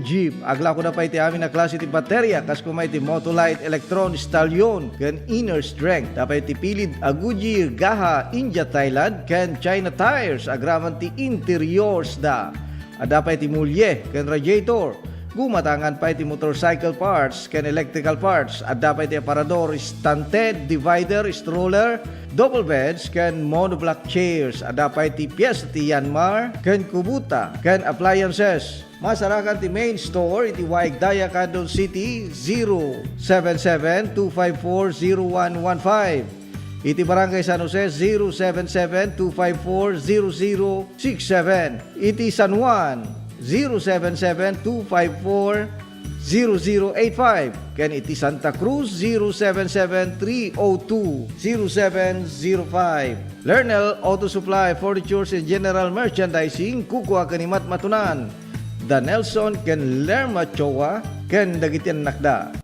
Jeep. Agla ko na pa iti amin na klase ti baterya kas kumay ti Motolite Electron Stallion ken Inner Strength. Tapay ti pilid a Goodyear Gaha India Thailand ken China Tires agraman ti interiors da. Adapay ti mulye ken radiator. Gumatangan pa iti motorcycle parts ken electrical parts. Adapay ti aparador, stunted, divider, stroller, double beds ken monoblock chairs. Adapay ti piyesa ti Yanmar ken Kubuta ken appliances. Masarakan ti main store iti Waigdaya, Quezon City 077-254-0115. Iti Barangay San Jose 077-254-0067. Iti San Juan 077-254-0085. Ken iti Santa Cruz 077-302-0705. Lernel Auto Supply, Furnitures and General Merchandising kukuha kanimat matunan. Da Nelson ken Lerma Chowa ken dagitian nakda.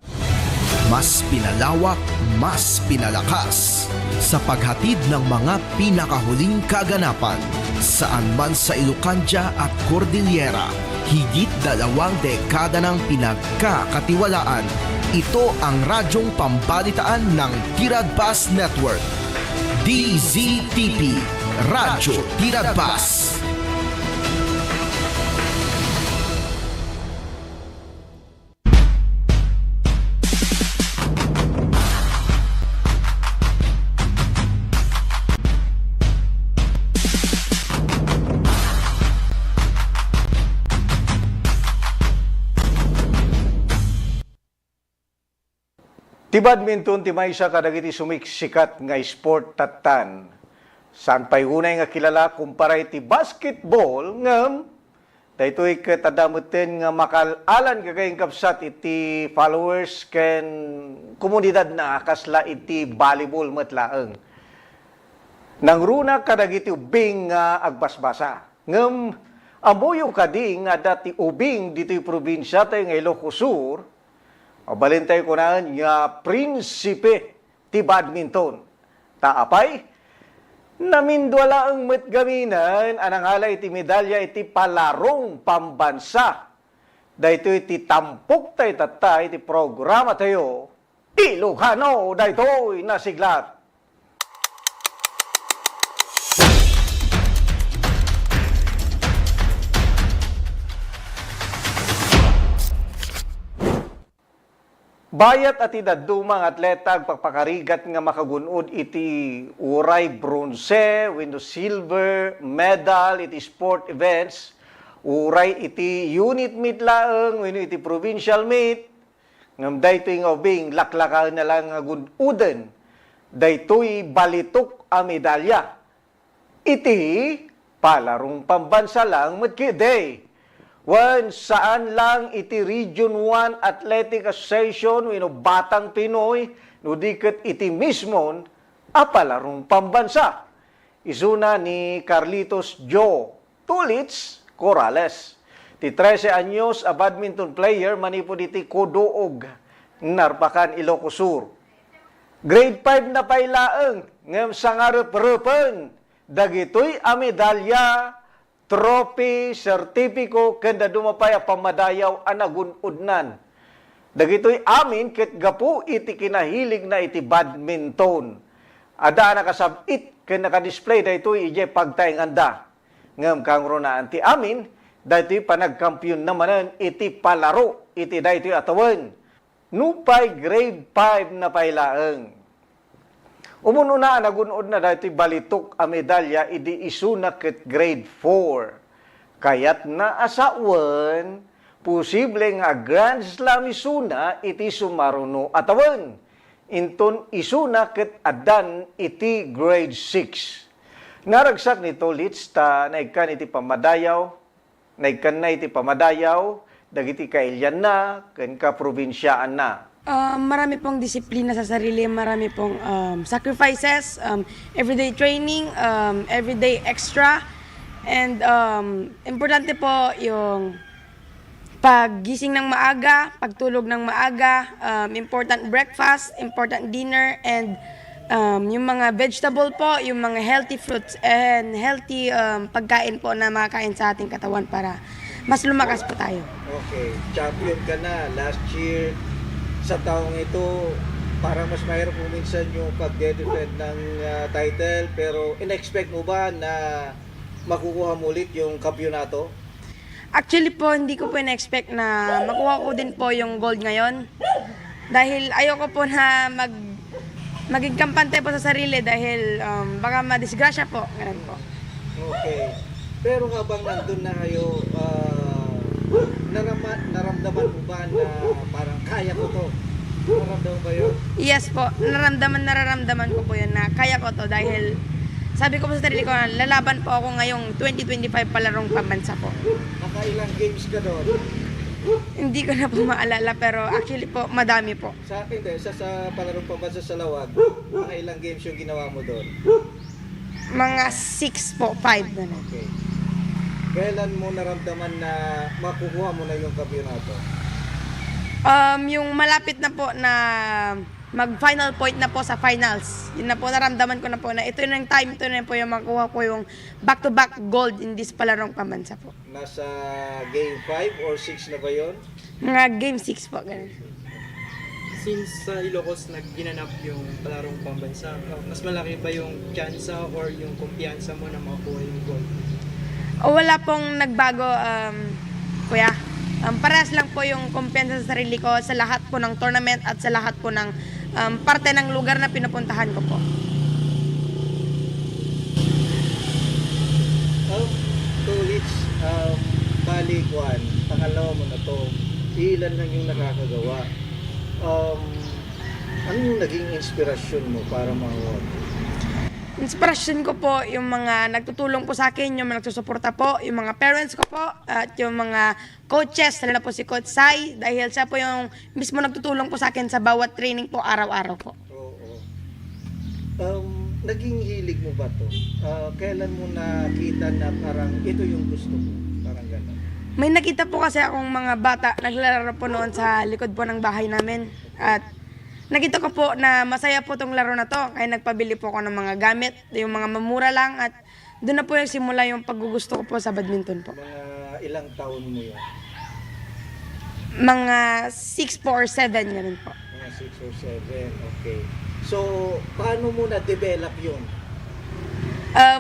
Mas pinalawak, mas pinalakas sa paghatid ng mga pinakahuling kaganapan saan man sa Ilocania at Cordillera. Higit 2 dekada ng pinagkakatiwalaan. Ito ang radyong pambalitaan ng Tiradpas Network. DZTP, Radyo Tiradpas. Ti badminton ti maysa kadagiti sumiksikat nga sport tatan. Saan pa'y unay nga kilala kumpara ti basketball ngam daytoy ket adameten nga makalalan kagayng kapsat iti followers ken komunidad na kasla iti volleyball met laeng. Nangruna kadagiti ubing nga agbasbasa. Ngem amoyo kadi nga dati ubing ditoy probinsya tayo nga Ilocos Sur. O balintay ko na nga prinsipe ti badminton. Taapay, namindwala ang metgaminan anang halay ti medalya iti palarong pambansa. Dahito iti tampok tayo tatay iti programa tayo. Ilocano dahito'y nasiglat. Bayat at idadumang atleta pagpakarigat nga makagunod iti uray bronze, wenno silver, medal iti sport events, uray iti unit meet laeng, wenno iti provincial meet, ngam daytoy nga ubing laklakaw na lang nga gunuden, daytoy balitok a medalya. Iti palarong pambansa lang matkiday. Wan saan lang iti Region 1 Athletic Association wino Batang Pinoy no diket iti mismon apalarong pambansa. Isuna ni Carlitos Joe Tulits Corrales. Ti 13 anyos a badminton player manipod iti Kodoog Narpakan Ilocos Sur. Grade 5 na pailaeng ngem sangarep-repen dagitoy a medalya, trophy, sertipiko, kanda dumapay a pamadayaw anagunudnan. Dagitoy amin ket gapu iti kinahilig na iti badminton. Ada nakasabit ken nakadisplay daytoy ije pagtayng anda. Ngem kangro na anti amin daytoy panagkampiyon namanen iti palaro iti daytoy atawan. Nupay grade 5 na pailaeng. Umuno na nagunod na dahito balitok a medalya idi isuna ket grade 4. Kayat na asawan, posible nga Grand Slam isuna iti sumaruno atawan. Inton isuna ket adan iti grade 6. Naragsak nito lits ta naigkan iti pamadayaw, dagiti kailyan na, ken kaprobinsyaan na. Marami pong disiplina sa sarili, marami pong sacrifices, everyday training, everyday extra, and importante po yung paggising ng maaga, pagtulog ng maaga, important breakfast, important dinner, and yung mga vegetable po, yung mga healthy fruits, and healthy pagkain po na makakain sa ating katawan para mas lumakas po tayo. Okay, champion ka na last year. Sa taong ito, parang mas mahirap po minsan yung pag-defend ng title, pero in-expect mo ba na makukuha mo ulit yung kampyonato? Actually po, hindi ko po in-expect na makuha ko din po yung gold ngayon. Dahil ayoko po na maging kampante po sa sarili dahil baka madisgrasya po. Ganun po. Okay. Pero habang nandun na kayo, naramdaman mo ba na parang kaya ko to? Naramdaman ba yun? Yes po, nararamdaman ko po yun na kaya ko to dahil sabi ko po sa sarili ko, lalaban po ako ngayong 2025 palarong pambansa po. Nakailang games ka doon? Hindi ko na po maalala pero actually po, madami po. Sa akin din, sa palarong pambansa sa Lawag, nakailang games yung ginawa mo doon? Mga 6 po, 5 na. Okay. Kailan mo naramdaman na makukuha mo na yung kampyonato? Yung malapit na po na mag-final point na po sa finals. Yun na po, naramdaman ko na po na ito na yung time, ito na po yung makuha ko yung back-to-back gold in this palarong pambansa po. Nasa game 5 or 6 na ba yun? Mga game 6 po, ganun. Since sa Ilocos ginanap yung palarong pambansa, mas malaki ba yung tsansa or yung kumpiyansa mo na makuha yung gold? O wala pong nagbago, kuya. Parehas lang po yung kumpiyansa sa sarili ko sa lahat po ng tournament at sa lahat po ng parte ng lugar na pinupuntahan ko po. Tulich, bali Juan, pangalawa mo na to, ilan lang yung nakakagawa. Ano yung naging inspirasyon mo para makuha? Inspirasyon ko po yung mga nagtutulong po sa akin, yung mga nagsusuporta po, yung mga parents ko po, at yung mga coaches, lalo na po si Coach Sai, dahil siya po yung mismo nagtutulong po sa akin sa bawat training po, araw-araw po. Oo. Naging hilig mo ba to? Kailan mo nakita na parang ito yung gusto mo? Parang gano'n. May nakita po kasi akong mga bata naglalaro po noon sa likod po ng bahay namin. At nakita ko po na masaya po tong laro na to. Kaya nagpabili po ako ng mga gamit, yung mga mamura lang. At doon na po nagsimula yung paggugusto ko po sa badminton po. Mga ilang taon mo yan? Mga 6 po or 7, ganun po. Mga 6 or 7, okay. So, paano mo na-develop yun?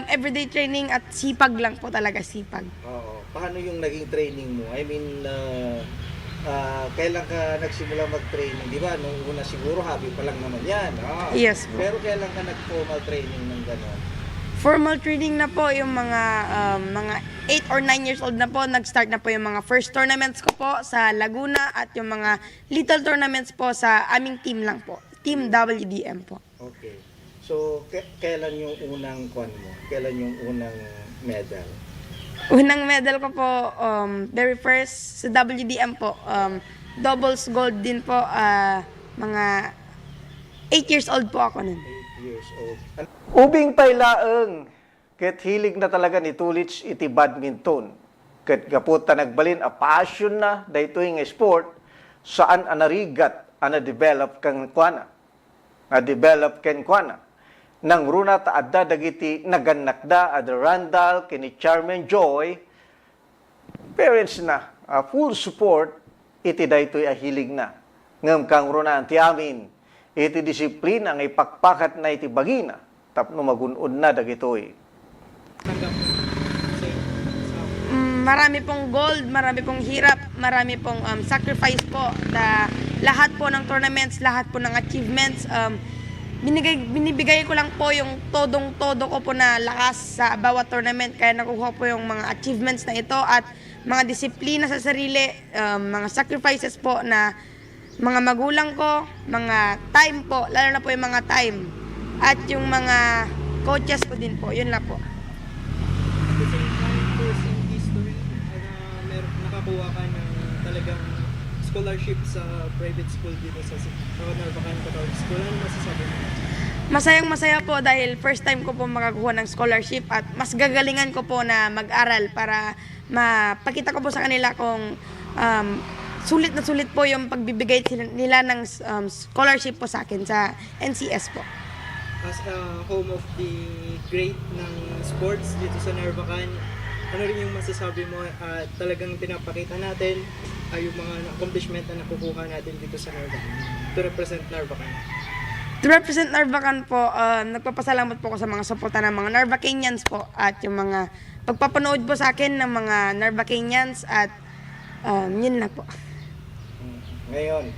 Everyday training at sipag lang po talaga, sipag. Oo. Paano yung naging training mo? I mean, kailan ka nagsimula mag-training? Di ba? Nung una siguro, hobby pa lang naman yan. Yes po. Pero kailan ka nag-formal training ng gano'n? Formal training na po yung mga 8 or 9 years old na po. Nag-start na po yung mga first tournaments ko po sa Laguna at yung mga little tournaments po sa aming team lang po. Team WDM po. Okay. So, kailan yung unang kwan mo? Kailan yung unang medal? Unang medal ko po, very first sa WDM po. Doubles gold din po. Mga 8 years old po ako nun. 8 years old. Ubing pailaeng, ket hilig na talaga ni Tulich iti badminton. Ket gaputa nagbalin a passion na daytoy nga sport saan anarigat ana-develop kang kuana. Na-develop ken kuana. Nang runa ta adda dagiti nagannakda ada Randall kini Charmaine Joy, parents na full support iti daytoy a hilig na. Ngem kang runa ti amin iti disiplina nga ipakpakat na iti bagina tapno magunod na dagitoy. Tanggap sa Marami pong gold, marami pong hirap, marami pong sacrifice po. Lahat po ng tournaments, lahat po ng achievements, binibigay ko lang po yung todong-todo ko po na lakas sa bawat tournament. Kaya nakuha po yung mga achievements na ito at mga disiplina sa sarili, mga sacrifices po na mga magulang ko, mga time po, lalo na po yung mga time. At yung mga coaches ko din po, yun lang po. at the same time, first in history, nakakuha ka ng talagang scholarship sa private school dito sa Narvacan Catholic School. Ano masasabi mo? Masayang-masaya po dahil first time ko po makakuha ng scholarship at mas gagalingan ko po na mag-aral para mapakita ko po sa kanila kung sulit na sulit po yung pagbibigay nila ng scholarship po sa akin sa NCS po. As a home of the great ng sports dito sa Narvacan, ano rin yung masasabi mo talagang pinapakita natin yung mga accomplishment na nakukuha natin dito sa Narvacan to represent Narvacan? To represent Narvacan po, nagpapasalamat po ako sa mga suporta ng mga Narvacanians po at yung mga pagpapanood po sa akin ng mga Narvacanians at yun na po. Ngayon,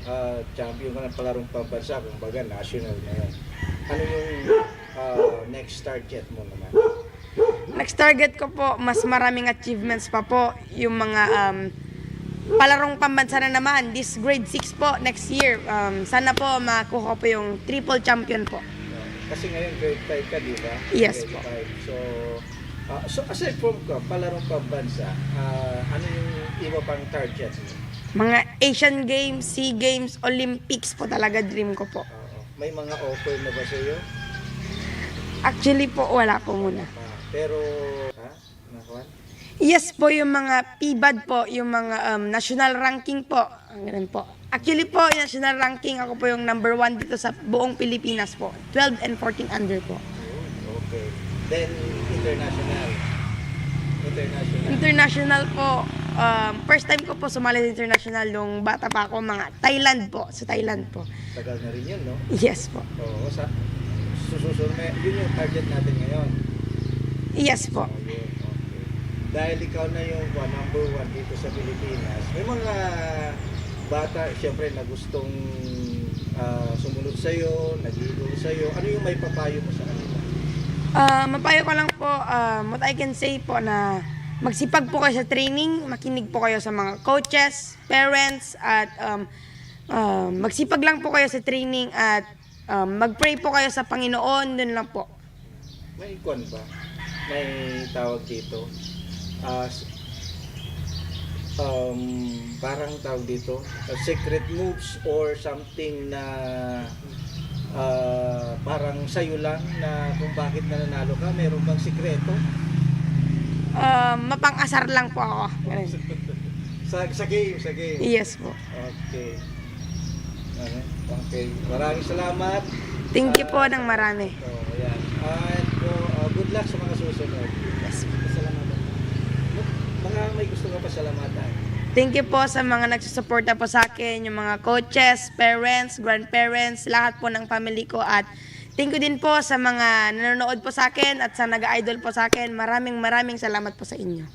champion ka ng palarong pambansa, kumbaga national ngayon. Ano yung next target mo naman? Next target ko po, mas maraming achievements pa po. Yung mga palarong pambansa na naman, this grade 6 po, next year. Sana po makuha po yung triple champion po. Kasi ngayon grade 5 ka, di ba? Yes grade po. 5. So aside from palarong pambansa, ano yung iba pang target mo? Mga Asian Games, SEA Games, Olympics po talaga dream ko po. May mga offer na ba sa iyo? Actually po, wala po muna. Pero, Nakuan? Yes po, yung mga PBAD po, yung mga national ranking po. Ang ganun po. Actually po, yung national ranking, ako po yung number 1 dito sa buong Pilipinas po. 12 and 14 under po. Okay. Then, international. International po, first time ko po sumali sa international nung bata pa ako, mga Thailand po, sa Thailand po. Tagal na rin yun, no? Yes po. Oo, susunod yun yung target natin ngayon. Yes po. Oh, yun, okay. Dahil ikaw na yung number 1 dito sa Pilipinas, may mga bata, siyempre, na gustong sumunod sa'yo, nag-idol sa'yo. Ano yung may papayo mo sa kanila? Mapayo ko lang po, what I can say po na magsipag po kayo sa training, makinig po kayo sa mga coaches, parents, at magsipag lang po kayo sa training at mag-pray po kayo sa Panginoon, dun lang po. May ikon ba? May tawag dito. Parang tawag dito, secret moves or something na parang sa'yo lang na kung bakit nananalo ka, meron bang sikreto? Mapang-asar lang po ako. Ganun. Sa game. Yes po. Okay. Okay. Maraming salamat. Thank you po ng marami. So, ayan. And good luck sa mga susunod. Yes po. Pasalamatan. Mga may gusto ka pasalamatan. Thank you po sa mga nagsusuporta po sa akin, yung mga coaches, parents, grandparents, lahat po ng family ko. At thank you din po sa mga nanonood po sa akin at sa nag-idol po sa akin. Maraming salamat po sa inyo.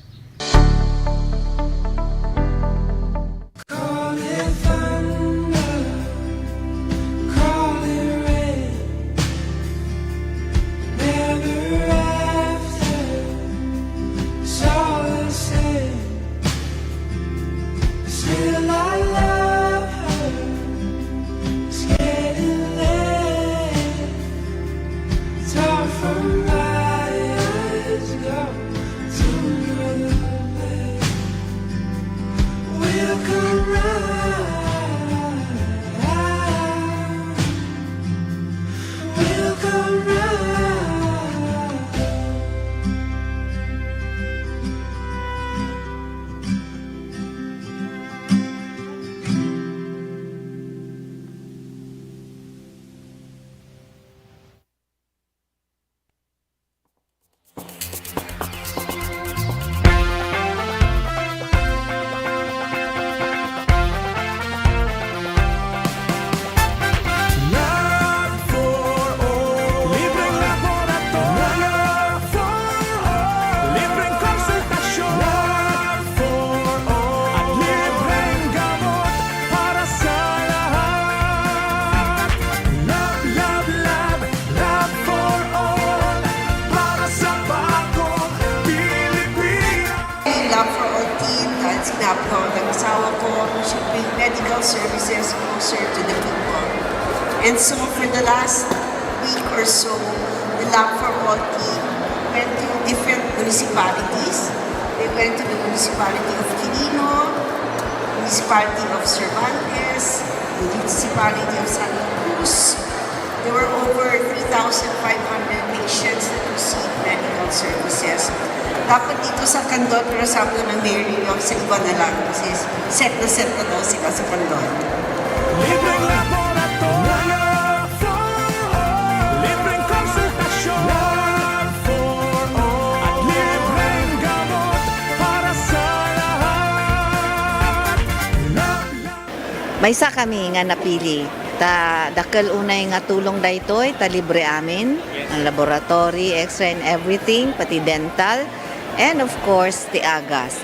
medical services closer to the people. And so for the last week or so, the Lab for All team went to different municipalities. They went to the municipality of Quirino, municipality of Cervantes, the municipality of Santa Cruz. There were over 3,500 patients that received medical services. Dapat dito sa Candon, pero sabi ng mayor ninyo, sa iba na lang kasi set na daw sila sa Candon. Libreng laboratorio, libreng konsultasyon, at libreng gamot Maysa kami nga napili. Dakal unay nga tulong daytoy, ta libre amin, ang laboratory, x-ray and everything, pati dental, and of course, ti agas.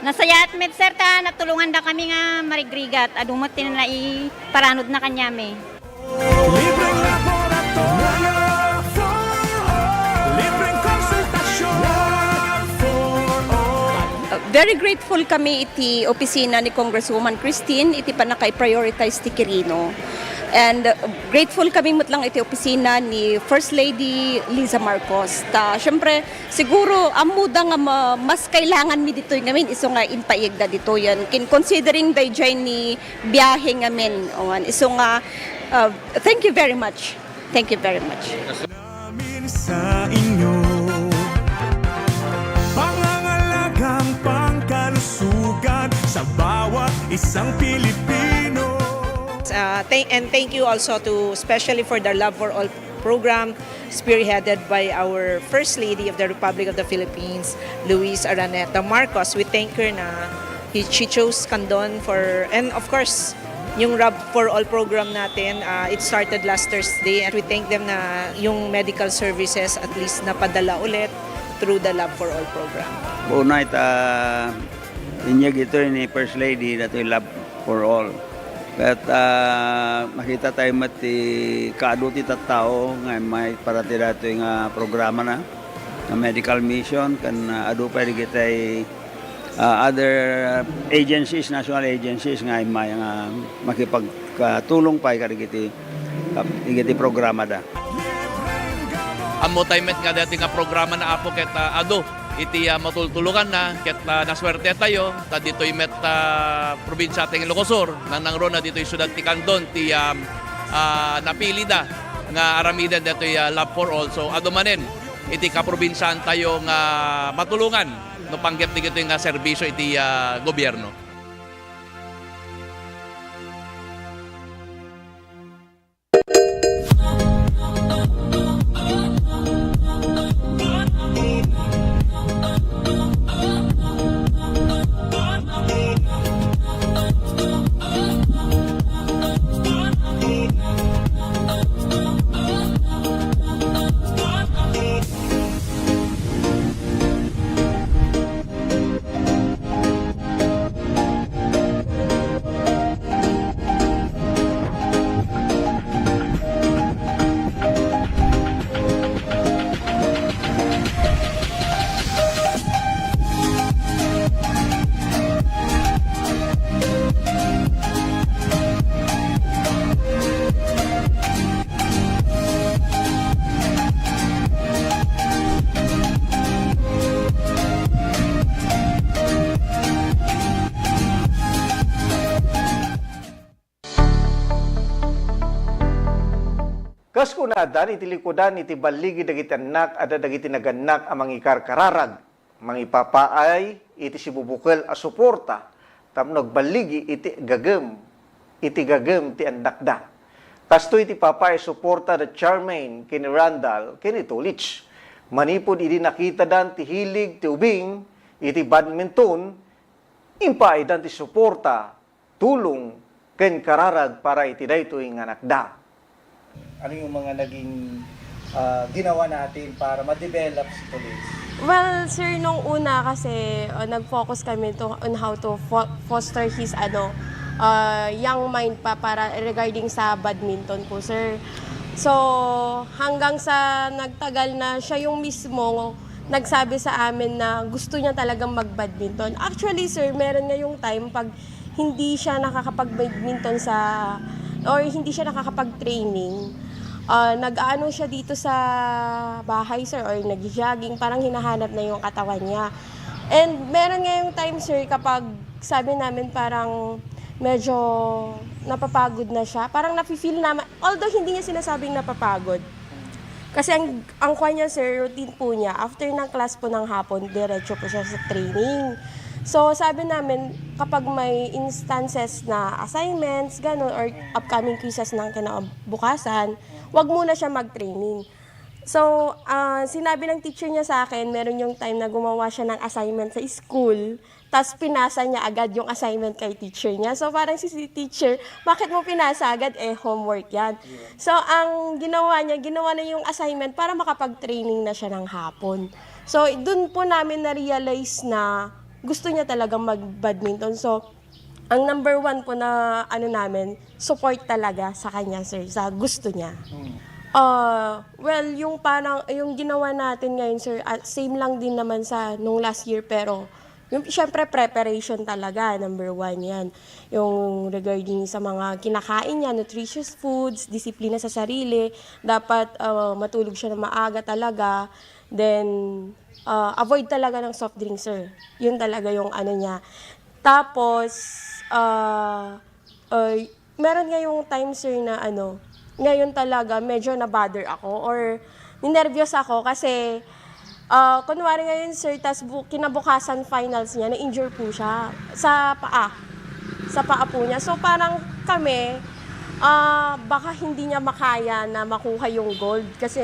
Nasaya at med sir ta natulungan da kami nga marigrigat adumot tin na iparanod na kanyame. Libreng laboratorio for all. Libreng konsultasyon for all. Very grateful kami iti opisina ni Congresswoman Christine iti panakay-prioritize ti Quirino. And grateful kami mutlang iti opisina ni First Lady Liza Marcos. Siyempre, siguro amuda nga mas kailangan mi dito ngamin iso nga inpaigda dito yan. Considering dayjay ni biyahe ngamin. Iso nga, thank you very much. Thank you very much. Namin sa inyo pangangalagang pangkalusugan sa bawat isang Pilipino. And thank you also to especially for the Love for All program spearheaded by our First Lady of the Republic of the Philippines, Luis Araneta Marcos. We thank her na she chose Candon for, and of course, yung Love for All program natin, it started last Thursday, and we thank them na yung medical services at least napadala ulit through the Love for All program. Una inyag ito ni First Lady na ito yung Love for All. At makita tayo mati kaaduti tao nga may parati dato yung programa na medical mission kan adu pa kita other agencies, national agencies nga may makipagtulong pa ikiti programa da. Amo tayo met nga dati nga programa na apo ket adu iti matultulungan na ket naswerte tayo ta dito met probinsya ting Ilocosur nang na dito syudad ti Candon ti napili da nga aramiden dito Love for All. So adumanen iti kaprobinsyan tayo nga matulungan no panggep ti nga serbisyo iti gobyerno. Kas kunadan iti likodan iti baligi dagiti anak ada dagiti naganak amang ikarkararag mangipapaay iti sibubukal a suporta tapno baligi iti gagem ti andakda. Kasto iti papaay suporta da Charmaine kini Randall kini Tulich. Manipod iti nakita dan ti hilig ti ubing iti badminton impaay dan ti suporta tulong ken kararag para iti daytoy nga anakda. Ano yung mga naging ginawa natin para ma-develop si Tulis? Well, sir, nung una kasi nag-focus kami on how to foster his young mind pa para regarding sa badminton po, sir. So, hanggang sa nagtagal na siya yung mismo nagsabi sa amin na gusto niya talagang mag-badminton. Actually, sir, meron nga yung time pag hindi siya nakakapag-badminton or hindi siya nakakapag-training, nag-ano siya dito sa bahay, sir, or nag-jogging, parang hinahanap na yung katawan niya. And meron nga yung time, sir, kapag sabi namin parang medyo napapagod na siya, parang nafe-feel naman, although hindi niya sinasabing napapagod. Kasi ang kwa niya, sir, routine po niya, after ng class po ng hapon, diretso po siya sa training. So, sabi namin, kapag may instances na assignments, gano'n, or upcoming quizzes ng kinabukasan, wag muna siya mag-training. So, sinabi ng teacher niya sa akin, meron yung time na gumawa siya ng assignment sa school tas pinasa niya agad yung assignment kay teacher niya. So parang si teacher, bakit mo pinasa agad? Homework yan. So ang ginawa na yung assignment para makapag-training na siya ng hapon. So dun po namin na-realize na gusto niya talagang mag-badminton. So ang number one po na namin, support talaga sa kanya, sir, sa gusto niya. Well, yung ginawa natin ngayon, sir, same lang din naman sa nung last year, pero yung syempre preparation talaga, number one yan. Yung regarding sa mga kinakain niya, nutritious foods, disiplina sa sarili, dapat matulog siya na maaga talaga, then avoid talaga ng soft drinks, sir. Yun talaga yung niya. Tapos, meron nga yung time, sir, na ngayon talaga medyo na-bother ako or ninervyos ako kasi kunwari ngayon, sir, tas kinabukasan finals niya, na-injure po siya sa paa. Sa paa po niya. So parang kami, baka hindi niya makaya na makuha yung gold kasi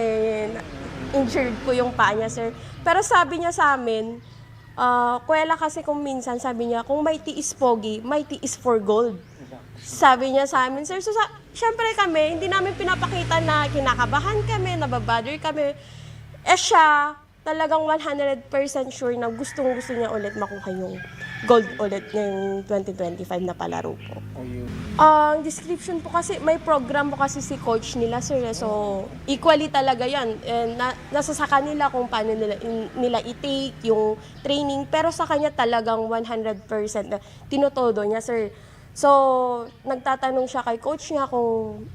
injured po yung paa niya, sir. Pero sabi niya sa amin, kuwela kasi kung minsan, sabi niya, kung may tiis pogi, may tiis for gold. Sabi niya sa amin, sir. So, syempre kami, hindi namin pinapakita na kinakabahan kami, nababother kami. Siya, talagang 100% sure na gustong-gusto niya ulit makuha yung gold ulit ngayong 2025 na palaro po. Ang description po kasi, may program po kasi si coach nila, sir. So, equally talaga yan. And nasa sa kanila kung paano nila i-take yung training. Pero sa kanya talagang 100% na tinutodo niya, sir. So, nagtatanong siya kay coach niya kung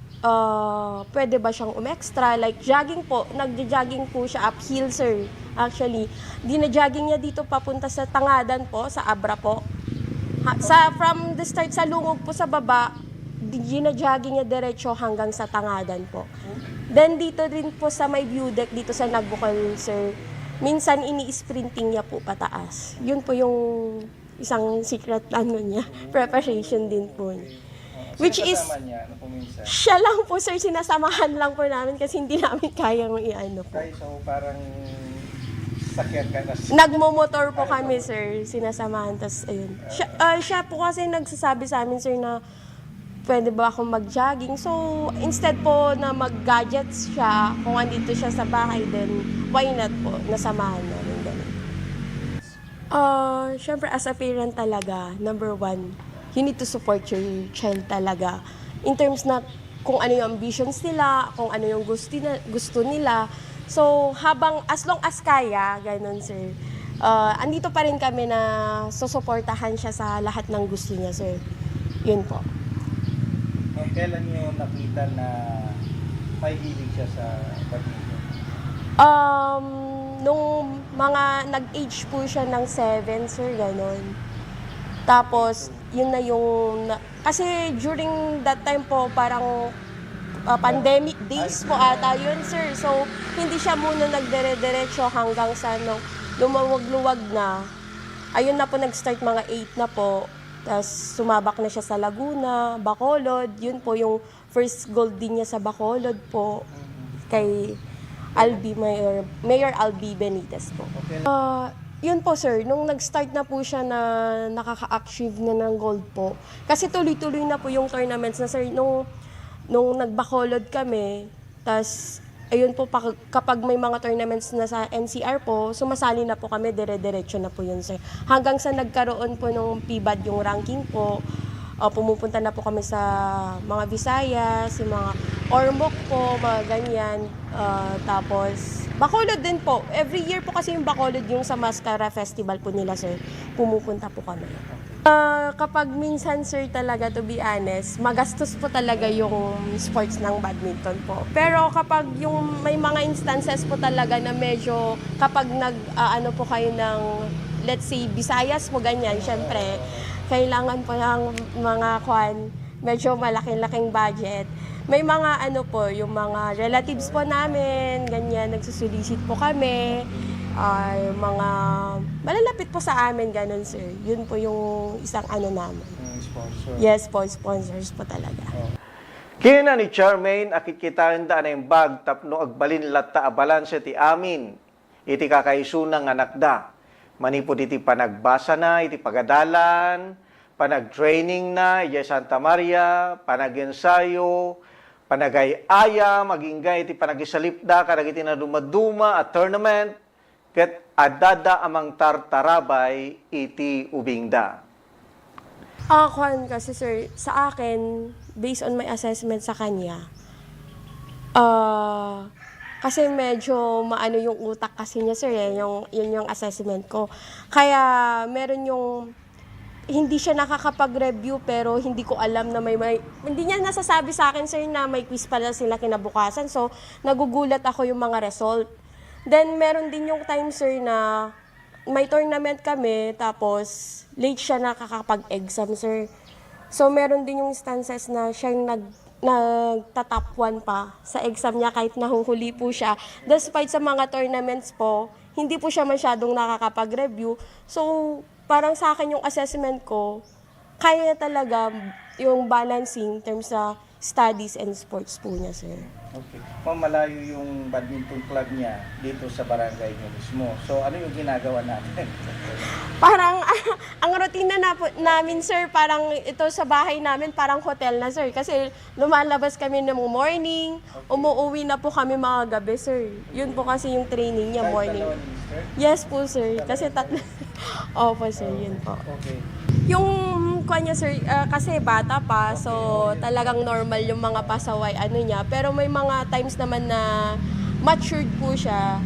pwede ba siyang umextra. Like, jogging po. Nagja-jogging po siya uphill, sir. Actually, dina-jogging niya dito papunta sa Tangadan po, sa Abra po. From the start sa Lungog po sa baba, dina-jogging niya diretso hanggang sa Tangadan po. Then, dito rin po sa may view deck, dito sa Nagbukal, sir, minsan ini-sprinting niya po pataas. Yun po yung isang secret niya. Preparation din po. Which is, siya lang po, sir, sinasamahan lang po namin kasi hindi namin kayang po. So parang sakyan ka na. Nagmo-motor po kami, sir, sinasamahan. Tas, ayun. Siya po kasi nagsasabi sa amin, sir, na pwede ba akong mag-jogging. So, instead po na mag-gadgets siya, kung andito siya sa bahay, then why not po, nasamahan namin. Siyempre, as a parent talaga, number one, you need to support your child talaga. In terms na kung ano yung ambitions nila, kung ano yung gusto nila. So, as long as kaya, ganun, sir, andito pa rin kami na susuportahan siya sa lahat ng gusto niya, sir. Yun po. Kailan niyo nakita na may hilig siya sa badminton? Nung mga nag-age po siya ng 7, sir, gano'n. Tapos, yun na yung... Kasi during that time po, parang pandemic days po ata yun, sir. So, hindi siya muna nagdire-diretso hanggang sa lumawag-luwag na. Ayun na po, nag-start mga 8 na po. Tapos, sumabak na siya sa Laguna, Bacolod. Yun po yung first gold din niya sa Bacolod po. Kay Mayor Albi Benitez po. Yun po, sir, nung nag-start na po siya na nakaka-achieve na ng gold po, kasi tuloy-tuloy na po yung tournaments na, sir, nung nag-Bacolod kami, tas ayun po, kapag may mga tournaments na sa NCR po, sumasali na po kami, dire-diretso na po yun, sir. Hanggang sa nagkaroon po ng PBAD yung ranking po, pumupunta na po kami sa mga Visayas, yung mga Ormoc po, mga ganyan. Tapos, Bacolod din po. Every year po kasi yung Bacolod, yung sa Mascara Festival po nila, sir. Pumupunta po kami. Kapag minsan, sir, talaga, to be honest, magastos po talaga yung sports ng badminton po. Pero kapag yung may mga instances po talaga na medyo, kapag po kayo ng, let's say, Visayas po, ganyan, syempre, kailangan po ng mga medyo malaki-laking budget. May mga yung mga relatives po namin, ganyan, nagsusulisit po kami, mga malalapit po sa amin, ganun, sir. Yun po yung isang namin. Sponsor. Yes po, sponsors po talaga. Kaya na ni Charmaine, akit kita handa na yung bag, tapno agbalin latta abalan siya ti amin, iti kakaisunang anak da. Manipod iti panagbasa na, iti pagadalan, panag-training na, iti Santa Maria, panag-ensayo, panagay-aya, maginggay iti panagisalipda, kadag iti na dumaduma at tournament, ket adada amang tartarabay iti ubingda. Kwan kasi sir, sa akin, based on my assessment sa kanya, kasi medyo maano yung utak kasi niya sir, yun yung assessment ko. Kaya meron yung, hindi siya nakakapag-review pero hindi ko alam na hindi niya nasasabi sa akin sir na may quiz pala sila kinabukasan. So, nagugulat ako yung mga result. Then, meron din yung time, sir, na may tournament kami, tapos late siya nakakapag-exam, sir. So, meron din yung instances na siyang nagta-top 1 pa sa exam niya kahit nahuhuli po siya. Despite sa mga tournaments po, hindi po siya masyadong nakakapag-review. So, parang sa akin yung assessment ko, kaya talaga yung balancing in terms sa studies and sports po niya, sir. Okay. Malayo yung badminton club niya dito sa barangay niyo mismo. So, ano yung ginagawa natin? Parang, ang routine na namin, sir, parang ito sa bahay namin, parang hotel na, sir. Kasi lumalabas kami ng morning, umuwi na po kami mga gabi, sir. Yun po kasi yung training niya, morning. Yes po, sir. Kasi tatlo. Opo, sir, yun po. Okay. Yung kanya, sir, kasi bata pa, so talagang normal yung mga pasaway, ano niya. Pero may mga times naman na matured po siya.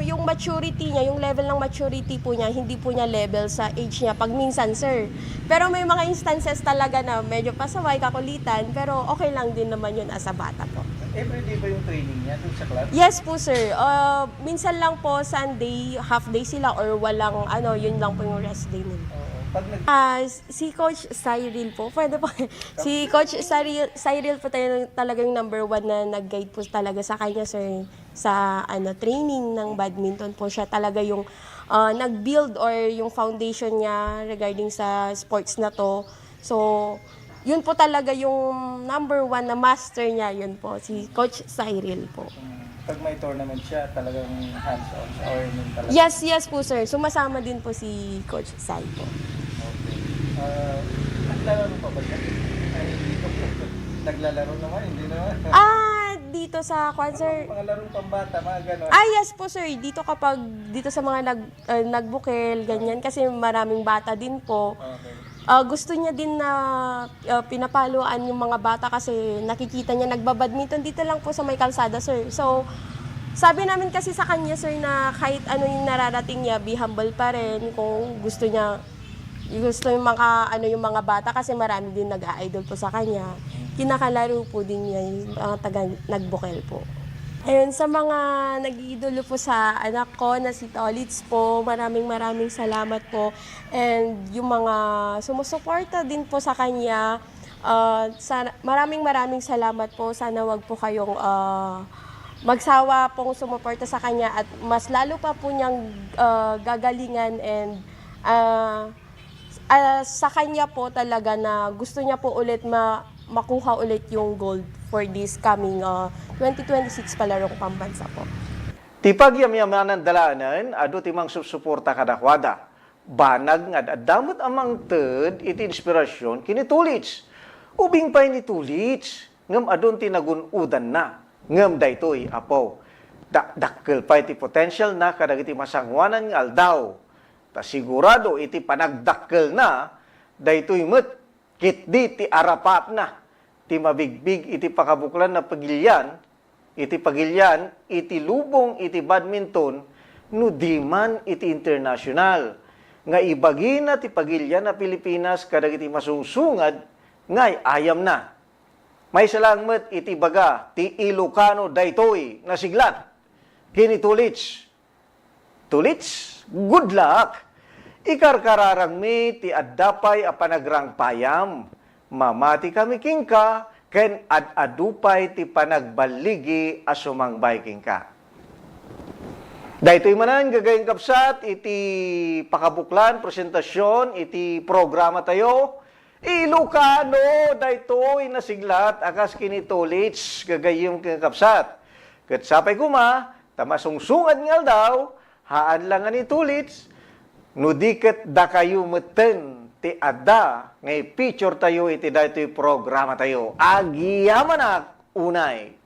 Yung maturity niya, yung level ng maturity po niya, hindi po niya level sa age niya pag minsan, sir. Pero may mga instances talaga na medyo pasaway, kakulitan, pero okay lang din naman yun as a bata po. Everyday ba yung training niya dun sa club? Yes po, sir. Minsan lang po, Sunday, half day sila or walang, yun lang po yung rest day nila. Si Coach Cyril po, pwede po. Si Coach Cyril po talagang number 1 na nag-guide po talaga sa kanya, sir, sa training ng badminton po. Siya talaga yung nag-build or yung foundation niya regarding sa sports na to. So, yun po talaga yung number 1 na master niya, yun po, si Coach Cyril po. Pag may tournament siya, talagang hands-on siya or yun talaga? Yes po, sir. Sumasama din po si Coach Cyril po. Okay. Naglalaro pa ba siya? Ay, dito po. Naglalaro naman, hindi naman. Dito sa concert. Mga larong pambata, mga gano'n. Yes po sir, dito sa mga nagbukel, ganyan, kasi maraming bata din po. Okay. Gusto niya din na pinapaluan yung mga bata kasi nakikita niya nagbabadminton dito lang po sa may kalsada, sir. So, sabi namin kasi sa kanya, sir, na kahit ano yung nararating niya, be humble pa rin kung gusto niya. Gusto yung mga bata kasi marami din nag-a-idol po sa kanya. Kinakalaro po din niya yung taga nagbukel po. Ayun, sa mga nag-iidolo po sa anak ko na si Tolitz po, maraming salamat po. And yung mga sumusuporta din po sa kanya, maraming salamat po. Sana wag po kayong magsawa pong sumuporta sa kanya at mas lalo pa po niyang gagalingan and sa kanya po talaga na gusto niya po ulit makuha ulit yung gold for this coming 2026 palarong pambansa po. Ti pagyamyamanan dalanan, ado timang susuporta kadakwada. Banag nga damot amang ted iti inspirasyon kini Tulits. Ubing pay ni Tulits, ngem adon tinagunudan na. Ngem daytoy apo. Dakkel pay ti potential na kadagiti masangwanan nga aldaw. Ta sigurado iti panagdakkel na daytoy met kitdi ti arapat na ti mabigbig iti pakabuklan na pagilyan iti lubong iti badminton no di man iti international nga ibagi na ti pagilyan na Pilipinas kadagiti masungsungad ngay ayam na may salangmet iti baga ti Ilocano daytoy na siglat kini Tulits. Good luck! Ikarkararang mi ti addapay a panagrangpayam. Mamati kami kingka, ken adupay ti panagbaligi a sumangbay kingka. Daytoy manan gagayng kapsat, iti pakabuklan, presentasyon, iti programa tayo. Ilocano, daytoy nasiglat, akas kini Tulits, gagayong kapsat. Ket sapay kuma, tamasungsungad ngal daw, haan lang nga itulits, no diket da kayo meten ti adda ngay picture tayo iti daytoy programa tayo. Agiyamanak unay.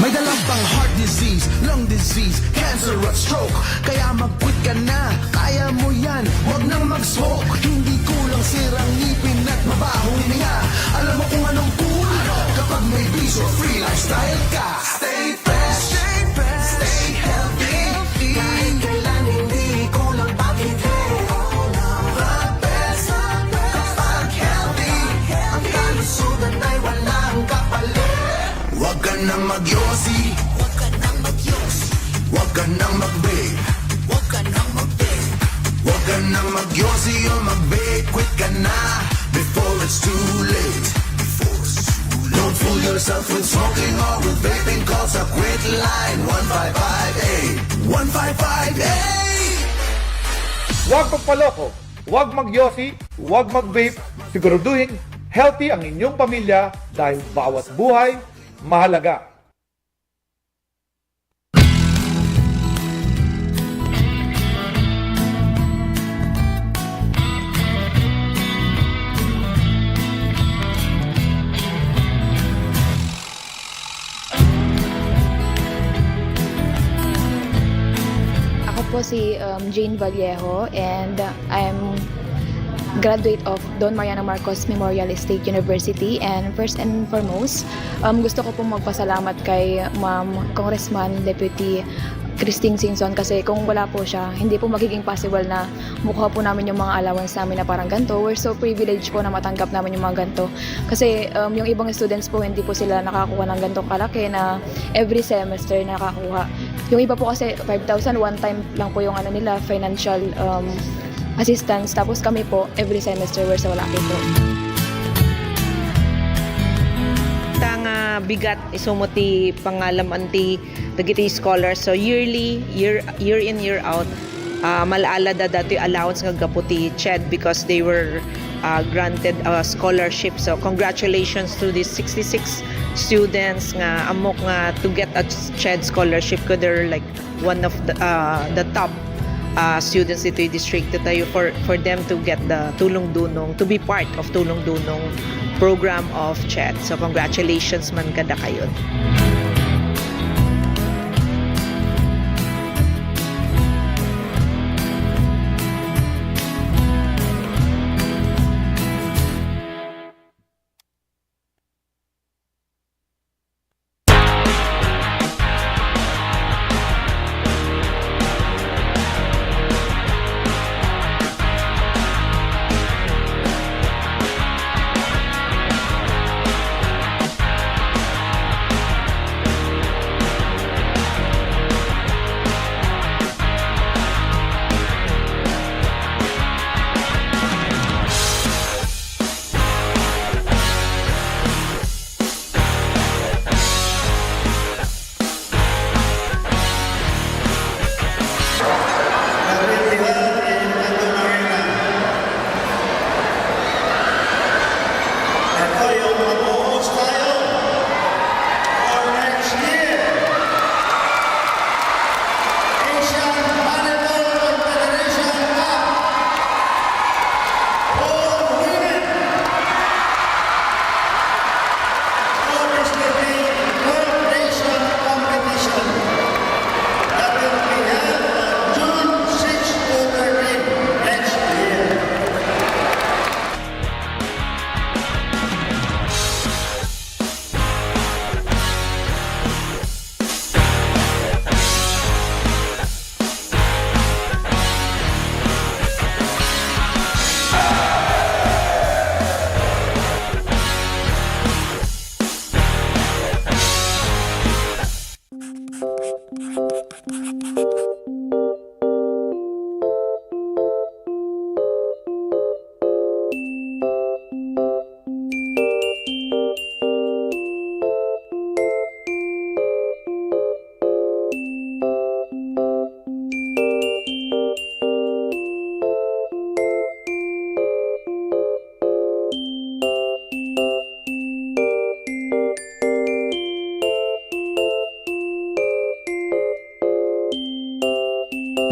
May dalang pang heart disease, lung disease, cancer at stroke. Kaya mag-quit ka na, kaya mo yan, wag nang mag-smoke. Hindi kulang sirang ngipin at mabahong hininga. Alam mo kung anong cool kapag may peace or free lifestyle ka. Stay fresh, stay healthy. Kahit kailan hindi kulang pag-ibig. The best kapag healthy. Ang kalusugan ay walang kapalit. Huwag ka nang magyosi, huwag ka nang magyosi, huwag ka nang mag-vape, huwag ka nang mag-vape, huwag ka nang magyosi o mag-vape, quit ka na before it's too late. Don't fool yourself with smoking or with vaping, call sa quit line 1558, 1558. Huwag magpaloko, huwag magyosi, huwag mag-vape, siguraduhin healthy ang inyong pamilya dahil bawat buhay mahalaga. Ako po si Jane Vallejo and I'm graduate of Don Mariano Marcos Memorial State University, and first and foremost, gusto ko pong magpasalamat kay Ma'am Congressman Deputy Christine Singson kasi kung wala po siya, hindi po magiging possible na mukha po namin yung mga allowance namin na parang ganito. We're so privileged po na matanggap namin yung mga ganito kasi yung ibang students po hindi po sila nakakuha ng ganitong kalaki na every semester nakakuha. Yung iba po kasi 5,000 one time lang po yung ano nila, financial assistance, tapos kami po every semester we're so lucky po. Tanga bigat isumuti pangalam anti dagiti scholars, so year in year out malaala da dati allowance nga gaputi CHED because they were granted a scholarship. So congratulations to these 66 students nga amok nga to get a CHED scholarship, ko they're like one of the top students dito yung district tayo for them to get the Tulong Dunong, to be part of Tulong Dunong program of CHED. So congratulations man kada kayo.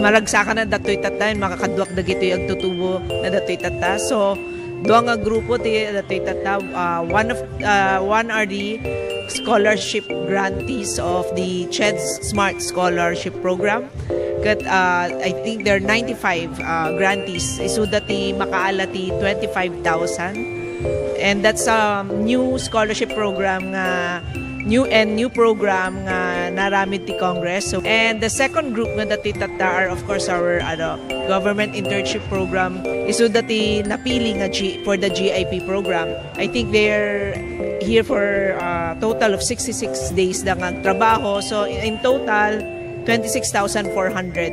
maragsakan na datoy tata, makakadwak dagitoy ang tutubo na datoy tata. So, doon nga grupo ti datoy tata, one are the scholarship grantees of the CHED's Smart Scholarship Program. Kat, I think there are 95 grantees. Isu dati makaalati 25,000. And that's a new scholarship program nga new program nga naramid ti Congress. So, and the second group nga dati tata are of course our government internship program. Isu dati napili nga for the GIP program. I think they're here for a total of 66 days na nga trabaho. So in total 26,400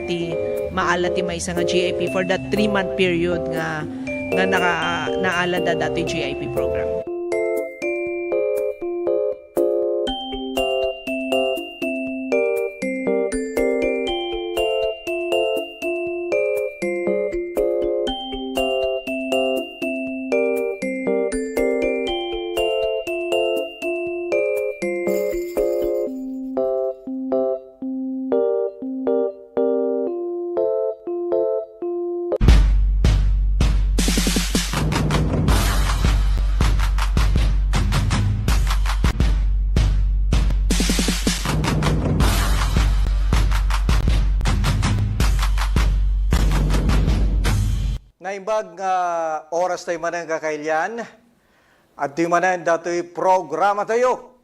ti maala ti may nga GIP for that 3-month period nga naala da dati GIP program. Naimbag nga oras tayo manang kakailyan at di manan dato'y programa tayo.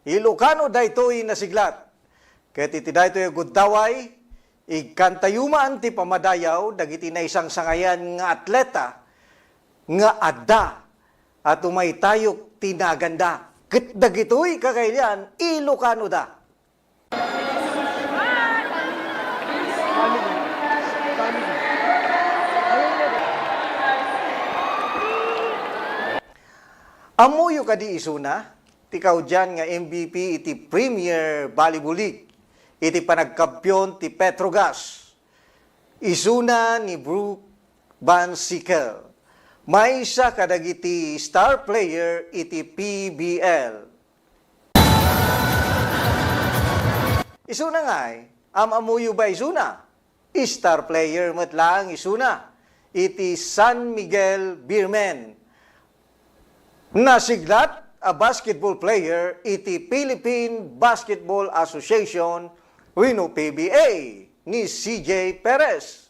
Ilocano daytoy nasiglat. Ket iti daytoy gudaway, ikantayumaan ti pamadayaw, dagiti na isang sangayan nga atleta, nga adda, at umay tayok tinaganda. Ket dagitoy kakailyan, Ilocano da. Amuyo ka di isuna, tikaw dyan nga MVP iti Premier Volleyball League, iti panagkampyon ti Petrogas. Isuna ni Brooke Van Sickle, may isa kadagiti star player iti PBL. Isuna nga'y, amuyo ba isuna? Star player matlang isuna, iti San Miguel Beermen. Nasiglat a basketball player iti Philippine Basketball Association wenno PBA ni CJ Perez.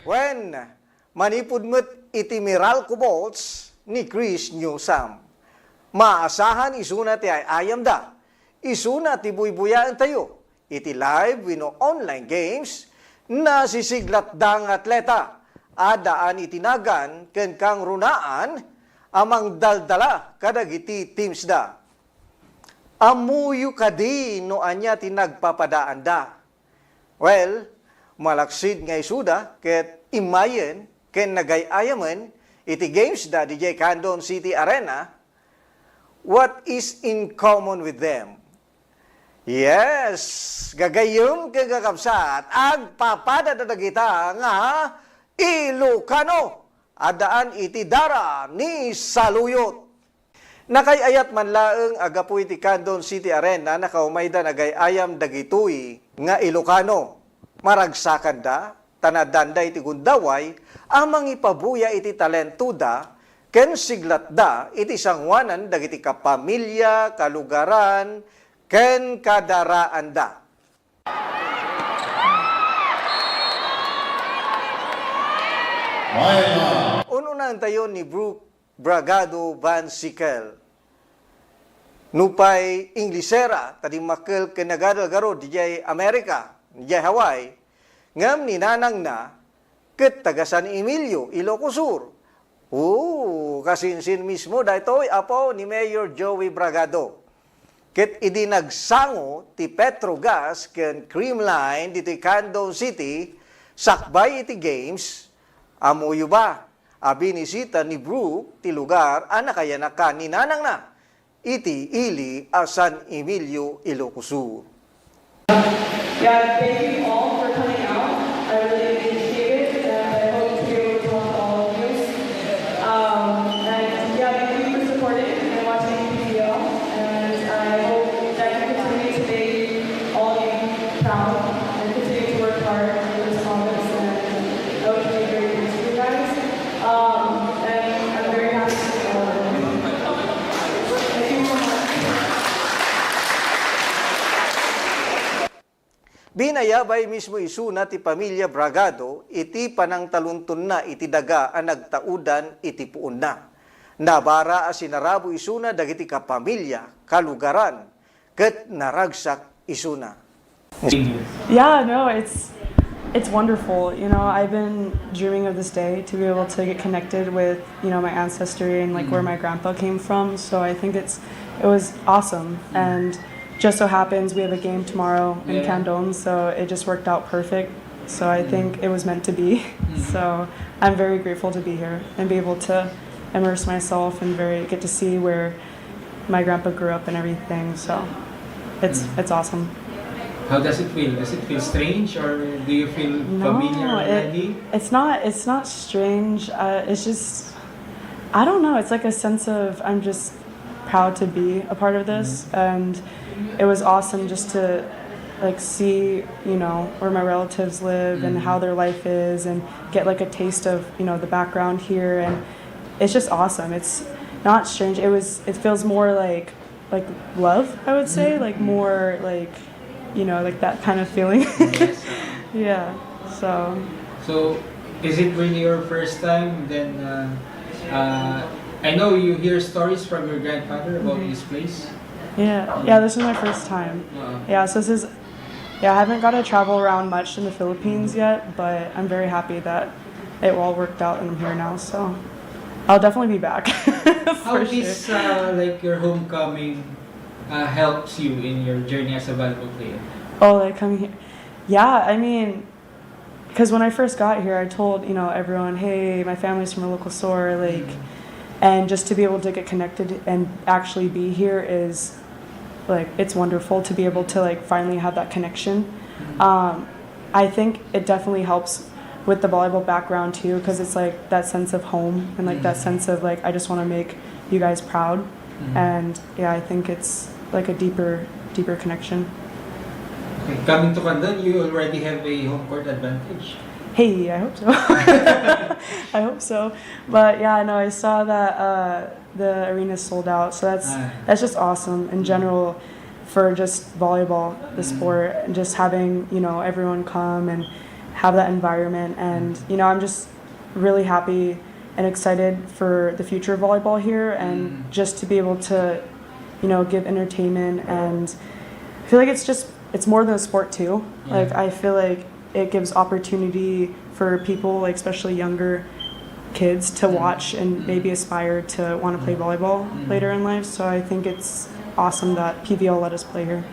When manipud met iti Meralco Bolts ni Chris Newsome. Maasahan isuna ti ayam da. Isuna ti buybuyaan tayo. Iti live wenno online games na sisiglat dang atleta. Adaan itinagan ken kang runaan amang daldala kadagiti teams da. Amuyo kadi no anya tinagpapadaan da. Well, malaksid nga isuda ket imayen ken nagayayamen iti games da DJ Candon City Arena. What is in common with them? Yes, gagayom ken kakabsat agpapada dagita nga Ilocano, adaan iti dara ni Saluyot. Nakayayat man laeng agapu iti Candon City Arena nakaumayda nagayayam dagitoy nga Ilocano. Maragsakan da, tanadanda iti gundaway, amang ipabuya iti talentuda, ken siglat da iti sangwanan dagiti kapamilya, kalugaran, ken kadaraan da. Ununan tayo ni Brooke Bragado Van Sickle. Nupay Inglisera, tadi makil kinagadal-garo di jay Amerika, di jay Hawaii, ngam ninanang na ket taga San Emilio, Ilocos Sur. Kasinsin mismo daytoy apo ni Mayor Joey Bragado. Ket idi nagsango ti Petrogas ken Creamline dito Candon City, sakbay iti games. Amuyo ba? Abinisita ni Brooke ti lugar anakaya na kaninanang na iti ili a San Emilio, Ilocos Sur. Yeah, thank you all for coming out. I really appreciate it, and I hope to be able to talk to all of you. And yeah, thank you for supporting and watching PBL, and I hope that you continue to make all of you Binayabay mismo isuna ti pamilya Bragado, iti panang taluntun na iti daga ang nagtaudan iti puon na. Nabara a sinarabo isuna dagiti kapamilya, kalugaran, ket naragsak isuna. Yeah, no, it's wonderful. You know, I've been dreaming of this day to be able to get connected with, you know, my ancestry and like where my grandpa came from. So I think it was awesome. And just so happens we have a game tomorrow in Candon, so it just worked out perfect. So I think it was meant to be. So I'm very grateful to be here and be able to immerse myself and get to see where my grandpa grew up and everything. So it's awesome. How does it feel? Does it feel strange, or do you feel familiar already? It's not strange. It's just, I don't know. It's like a sense of, I'm just proud to be a part of this, and it was awesome just to like see, you know, where my relatives live and how their life is, and get like a taste of, you know, the background here, and it's just awesome. It's not strange. It feels more like love, I would say, like more like, you know, like that kind of feeling. Yeah. So is it really your first time? Then I know you hear stories from your grandfather about this place. Yeah, this is my first time. Yeah, so this is, I haven't got to travel around much in the Philippines yet, but I'm very happy that it all worked out and I'm here now, so I'll definitely be back. How this like your homecoming helps you in your journey as a volleyball player? Oh, like coming here? Yeah, I mean, because when I first got here, I told, you know, everyone, hey, my family's from a local SOAR, like, and just to be able to get connected and actually be here is, like, it's wonderful to be able to, like, finally have that connection. I think it definitely helps with the volleyball background, too, because it's, like, that sense of home and, like, that sense of, like, I just want to make you guys proud. And, yeah, I think it's, like, a deeper connection. Okay. Coming to Candon, you already have a home court advantage. Hey, I hope so. I hope so. But yeah, no, I saw that the arena's sold out, so that's just awesome in general for just volleyball, the sport, and just having, you know, everyone come and have that environment. And you know, I'm just really happy and excited for the future of volleyball here, and just to be able to, you know, give entertainment. And I feel like it's more than a sport too. Like I feel like it gives opportunity for people, like especially younger kids, to watch and maybe aspire to want to play volleyball later in life. So I think it's awesome that PVL let us play here.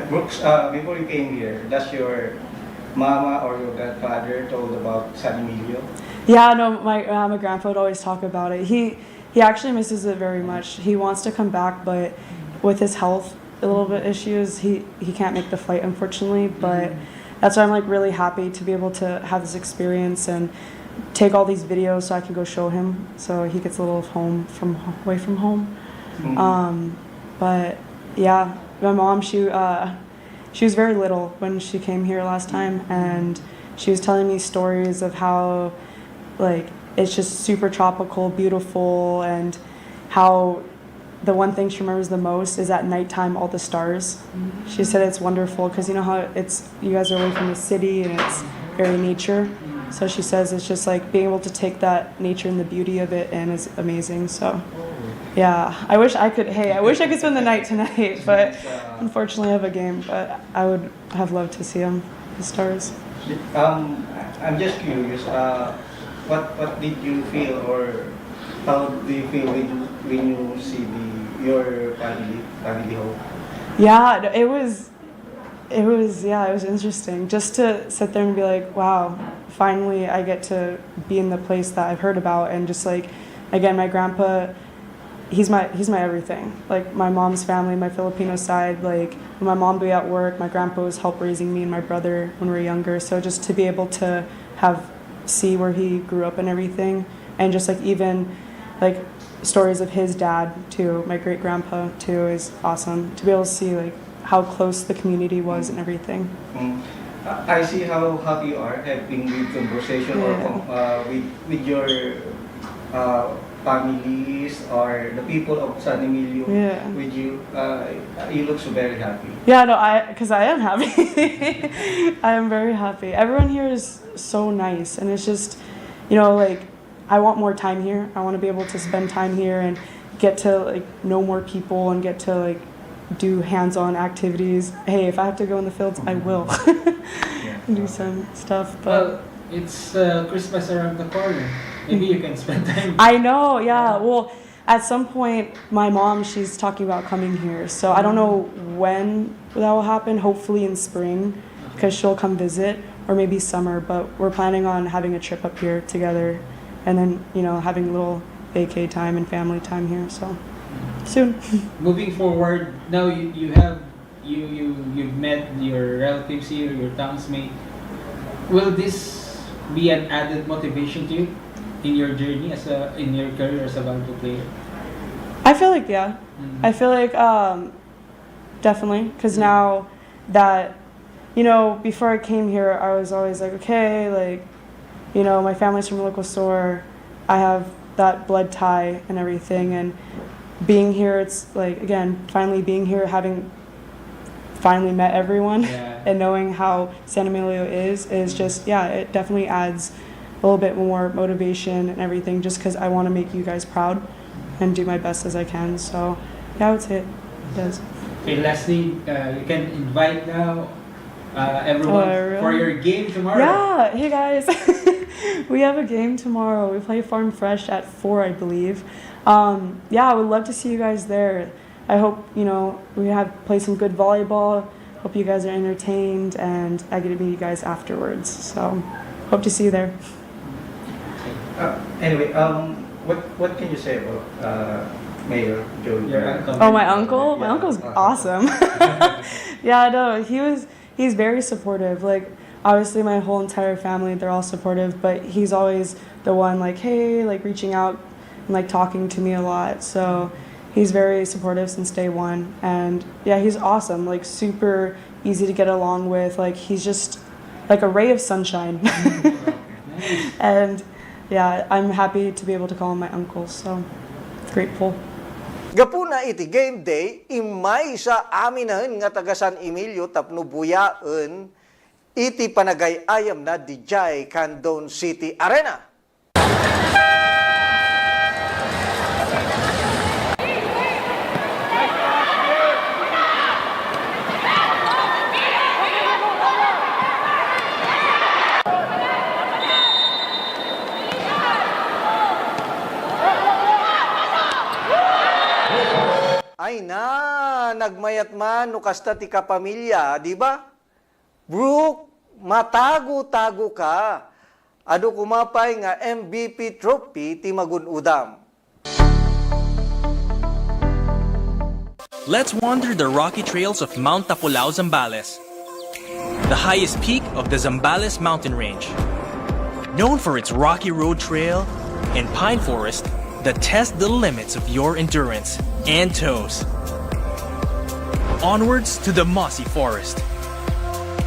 Brooks, before you came here, does your mama or your grandfather told about San Emilio? Yeah, no, my grandpa would always talk about it. He actually misses it very much. He wants to come back, but with his health a little bit issues, he can't make the flight, unfortunately. But that's why I'm like really happy to be able to have this experience and take all these videos so I can go show him, so he gets a little away from home. But yeah, my mom, she was very little when she came here last time, and she was telling me stories of how like it's just super tropical, beautiful, and how the one thing she remembers the most is at nighttime, all the stars. She said it's wonderful because you know how you guys are away from the city and it's very nature. So she says it's just like being able to take that nature and the beauty of it in is amazing. So yeah, I wish I could spend the night tonight, but unfortunately I have a game. But I would have loved to see the stars. I'm just curious. What did you feel, or how do you feel when you see your family home? Yeah, it was interesting just to sit there and be like, wow, finally I get to be in the place that I've heard about. And just like, again, my grandpa, he's my everything. Like my mom's family, my Filipino side, like when my mom would be at work, my grandpa was help raising me and my brother when we were younger. So just to be able to see where he grew up and everything, and just like even like stories of his dad too, my great grandpa too, is awesome to be able to see like how close the community was and everything. I see how happy you are having good conversation or with your families or the people of San Emilio Yeah. with you. You look so very happy. Yeah, no, because I am happy. I am very happy. Everyone here is so nice, and it's just, like, I want more time here. I want to be able to spend time here and get to like know more people and get to like do hands-on activities. Hey, if I have to go in the fields, I will do some stuff. But Well, it's Christmas around the corner. Maybe you can spend time. I know, yeah. Well, at some point, my mom, she's talking about coming here. So I don't know when that will happen. Hopefully in spring, because she'll come visit, or maybe summer. But we're planning on having a trip up here together, and then having a little vacay time and family time here. So soon. Moving forward, now you've met your relatives here, your townsmate. Will this be an added motivation to you in your journey in your career as a volleyball player? I feel like I feel like definitely, because now that before I came here, I was always like, okay, like my family's from Ilocos, I have that blood tie and everything, and being here, it's like, again, finally being here, having finally met everyone and knowing how San Emilio is just, it definitely adds a little bit more motivation and everything, just because I want to make you guys proud and do my best as I can. So I would say it does. Okay, lastly, you can invite now everyone for your game tomorrow. Yeah, hey guys. We have a game tomorrow. We play Farm Fresh at 4, I believe. I would love to see you guys there. I hope, we play some good volleyball. Hope you guys are entertained, and I get to meet you guys afterwards. So, hope to see you there. Anyway, what can you say about Mayor Joey? Your uncle. Oh, my uncle? My uncle's awesome. Yeah, no, he's very supportive. Like, obviously my whole entire family, they're all supportive, but he's always the one like, hey, like reaching out and like talking to me a lot. So he's very supportive since day one. And yeah, he's awesome, like super easy to get along with. Like he's just like a ray of sunshine. And yeah, I'm happy to be able to call him my uncle. So grateful. Gapuna iti game day, imay sa aminahan nga taga San Emilio tapno buyaan iti panagayayam na DJ Candon City Arena. Ay na, nagmayat man no kasta ti kapamilya, di ba? Brooke, matago-tago ka. Ado kumapay nga MVP trophy ti magunudam. Let's wander the rocky trails of Mount Tapulao, Zambales, the highest peak of the Zambales mountain range. Known for its rocky road trail and pine forest that test the limits of your endurance and toes. Onwards to the mossy forest.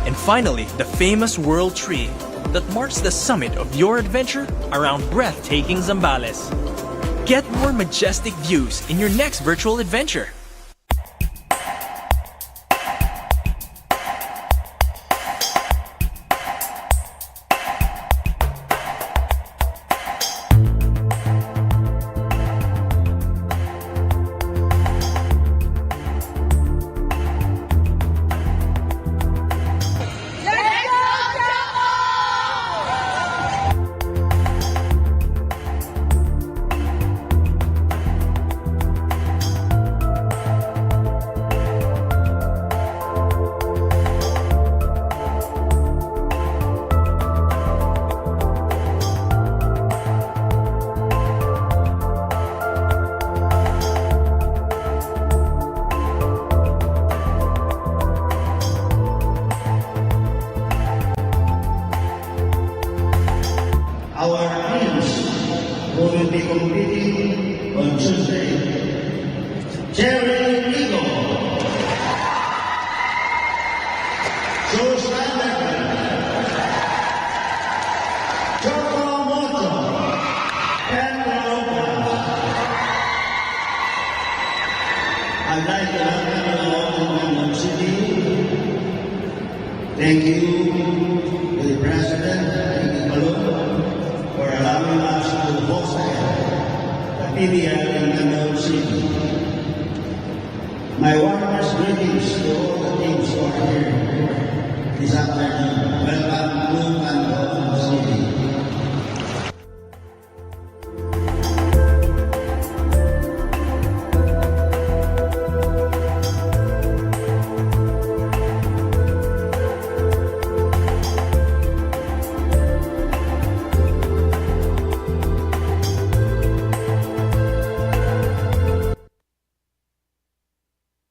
And finally, the famous World Tree that marks the summit of your adventure around breathtaking Zambales. Get more majestic views in your next virtual adventure. Our teams who will be competing on Tuesday. Jerry Rigo, Joe Anderson, Choco Moto, and I'd like to welcome you all to Quezon City. Thank you to the President, Mr. Balon, for allowing us to host the PBL in Quezon City. My warmest greetings to all the teams who are here this afternoon. Welcome to Quezon City.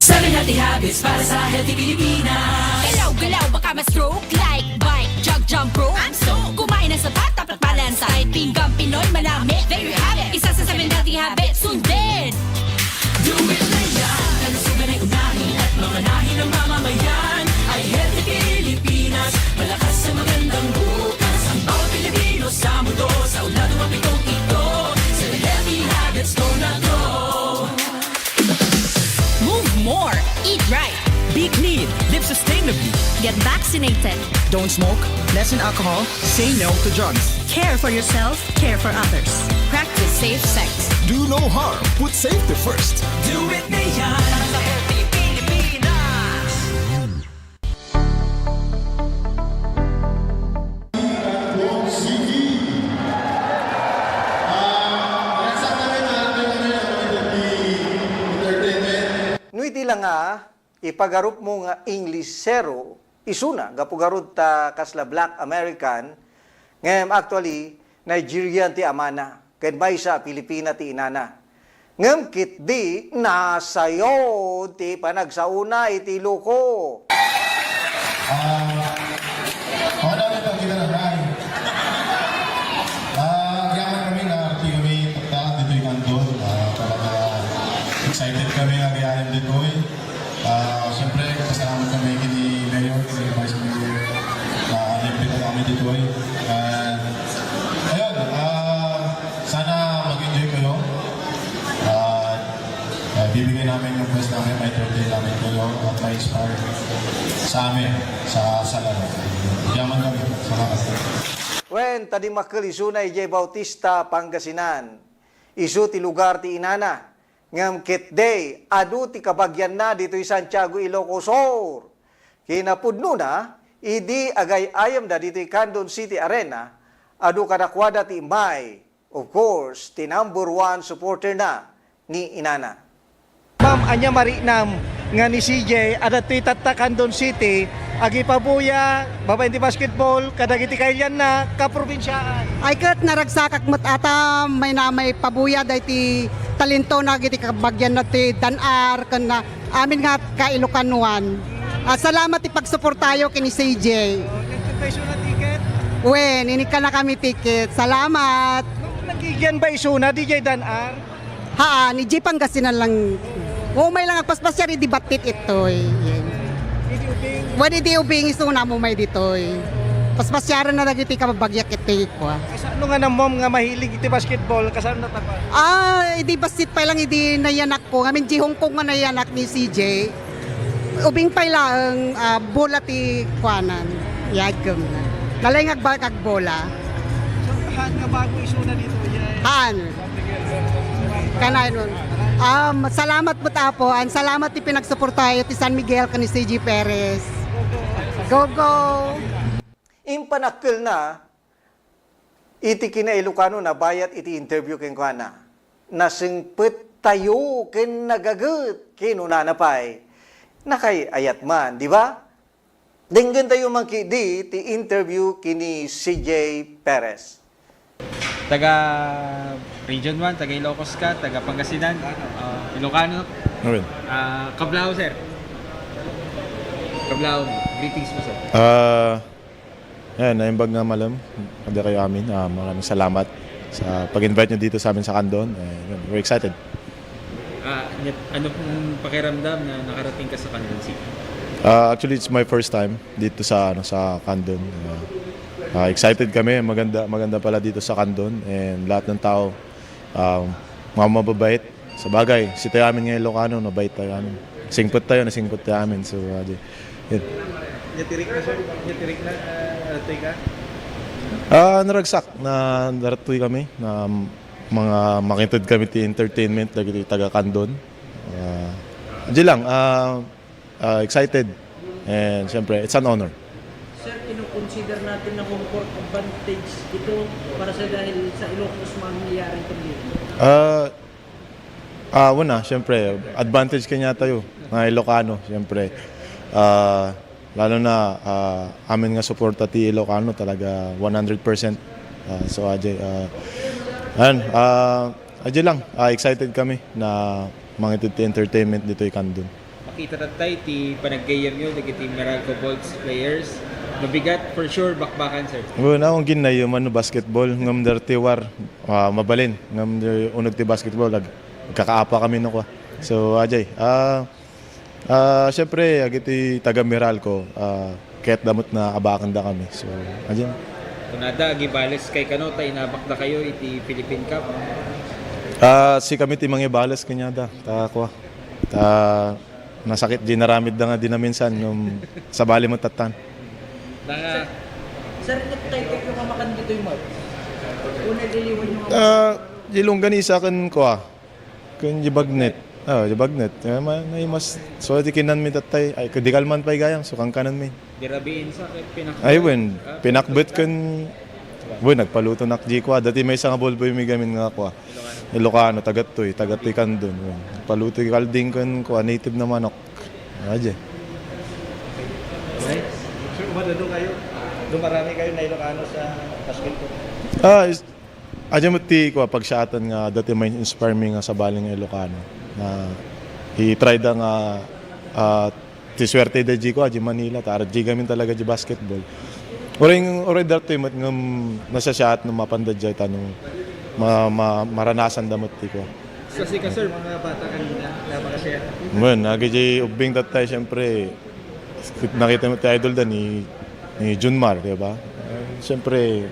Seven healthy habits para sa healthy Pilipinas. Galaw-galaw baka ma-stroke like bike, jog, jump rope. I'm so kumain ng sapat, dapat balance. Kahit pinggang Pinoy manamit, there you have it. Isa sa 7 healthy habits, sundin. Do it na yan. Kalusugan ay unahin at mamanahin ng mamamayan. Ay healthy Pilipinas, malakas sa magandang bukas. Ang bawat Pilipino sa mundo, sa uladong mapitong ito. 7 healthy habits, go na go. Move more, eat right, Be clean, live sustainably. get vaccinated, Don't smoke, lessen alcohol, say no to drugs. care for yourself, care for others. Practice safe sex. Do no harm, put safety first. Do it na yan. Sa healthy Pilipinas. Nuiti lang nga, ipagarup mo nga Inglesero, isuna, gapugarod ta kasla Black American, ngayon actually, Nigerian ti amana, ken may sa Pilipina ti inana. Ngayon kit di, nasayo ti panagsauna iti loko. Wala na itong kita na rin. Yaman kami na kami takta dito yung andon. Talaga excited kami na gayahin dito eh. Siyempre, kasalamat kami kini Mayor, kini Vice Mayor na nipita kami dito eh. Ayun, sana mag-enjoy kayo. Bibigyan namin yung best namin, may birthday namin kayo at may inspire sa amin, sa laro. Yaman kami, salamat. Wen, tadi makil isu na J. Bautista, Pangasinan. Isu ti lugar ti inana. Ngam kit day, adu ti kabagyan na dito Santiago, Ilocos Sur. Kinapudno na, idi agay ayam da dito Candon City Arena, adu kadakwada ti May. Of course, ti number 1 supporter na ni inana. Ma'am, anya marinam nga ni CJ, adat ti Candon City, agi pabuya, babae ti basketball, kadagiti kailyan na kaprobinsyaan. Ay kat naragsakak mat ata may na may pabuya day ti talento na giti kabagyan na ti Danar kan na amin nga kailukanuan. Salamat ti pagsuportayo kini CJ. Wen, ini ka na kami ticket. Salamat. Nagigyan ba isuna DJ Danar? Haan, ni J Pangasinan lang. May lang agpaspasya rin di batit ito eh. Wadi di ubing isuna mo may dito eh. Paspasyaran na nagiti ka mabagyak ito ko. Kasano nga na mom nga mahilig iti basketball, kasano na tapa? Hindi basit pa lang hindi nayanak ko. Ngamin di Hong Kong nga nayanak ni CJ. Ubing pa lang bola ti kuanan. Yagam na. Nalay nga bola. So, haan nga bago isuna dito? Haan. Kanay nun. Salamat po tapo. Salamat ti pinagsuportayo ti San Miguel kani CJ Perez. Go, go! Impanakil na, iti kinailukano na bayat iti interview ken kuana. Nasingpet tayo ken nagagut kinunanapay. Nakay ayat man, di ba? Dinggan tayo mangkidi ti interview kini CJ Perez. Taga Region 1, taga Ilocos ka, taga Pangasinan, Ilocano. Alright. Kablao, sir. Kablao, greetings po, sir. Yan, naimbag nga malam. Hindi kayo amin. Maraming salamat sa pag-invite nyo dito sa amin sa Candon. We're excited. Ano pong pakiramdam na nakarating ka sa Candon City? Actually, it's my first time dito sa Candon. Excited kami. Maganda pala dito sa Candon. And lahat ng tao, mga mababait. sa bagay, si tayo amin nga Ilocano, nabait tayo amin. Singpot tayo, nasingpot tayo amin. So, yun. Nyatirik na sir, nyatirik na, atoy ka? Naragsak na daratoy kami na mga makintod kami ti entertainment lagi taga Kandon. Di lang, excited and siyempre it's an honor. Sir, kino-consider natin na home court advantage ito para sa dahil sa Ilocos mangyayari ito dito? Una, siyempre, advantage kanya tayo, mga Ilocano, siyempre. Lalo na amin nga suporta ti Ilocano talaga 100%. So Ajay, Ajay lang, excited kami na mga ito entertainment dito i Kandun. Makita tayo ti panagkayam nyo, nagiti Meralco Bolts players. Mabigat for sure, bakbakan sir. Una akong ginay yung basketball, ngam ti war, mabalin, ngam unog ti basketball, kakaapa kami no kwa. So Ajay, siyempre, agiti taga Meralco, kahit damot na abakan da kami. So, Ajay. Kunada, agibales kay kanota, inabak na kayo iti Philippine Cup. Si kami ti mga balas kanya da, kwa. Nasakit di naramid da nga di na minsan nung sa bali mo tatan. Sir, tayo yung kamakan dito yung mod? Una diliwan yung Jilong ganisa kan kwa. Kun jibagnet. Jibagnet. Mas so di kinan mi tatay ay kadikalman pay gayang so kang kanan mi. Dirabiin sa pinakbet. Ay wen, pinakbet kan nagpaluto nakji kwa dati may isang ballboy mi gamin nga kwa. Ilocano tagatoy Kandun. Paluto kalding kan kwa native na manok. Aje. Sir, umadado kayo. Dumarami kayo na Ilocano sa basketball. Aja mati ko pagsyatan nga dati may inspire mi nga sa baling Ilocano na i-try da nga ti swerte da ko aja Manila tara di gamin talaga di basketball. Oray dati mat ngam nasa shot no mapandad jay tanong maranasan da mati ko. Kasi ka sir, mga bata kanina na mga share. Nagijay ubing tatay siyempre nakita mo tayo idol da ni Junmar, di ba? Siyempre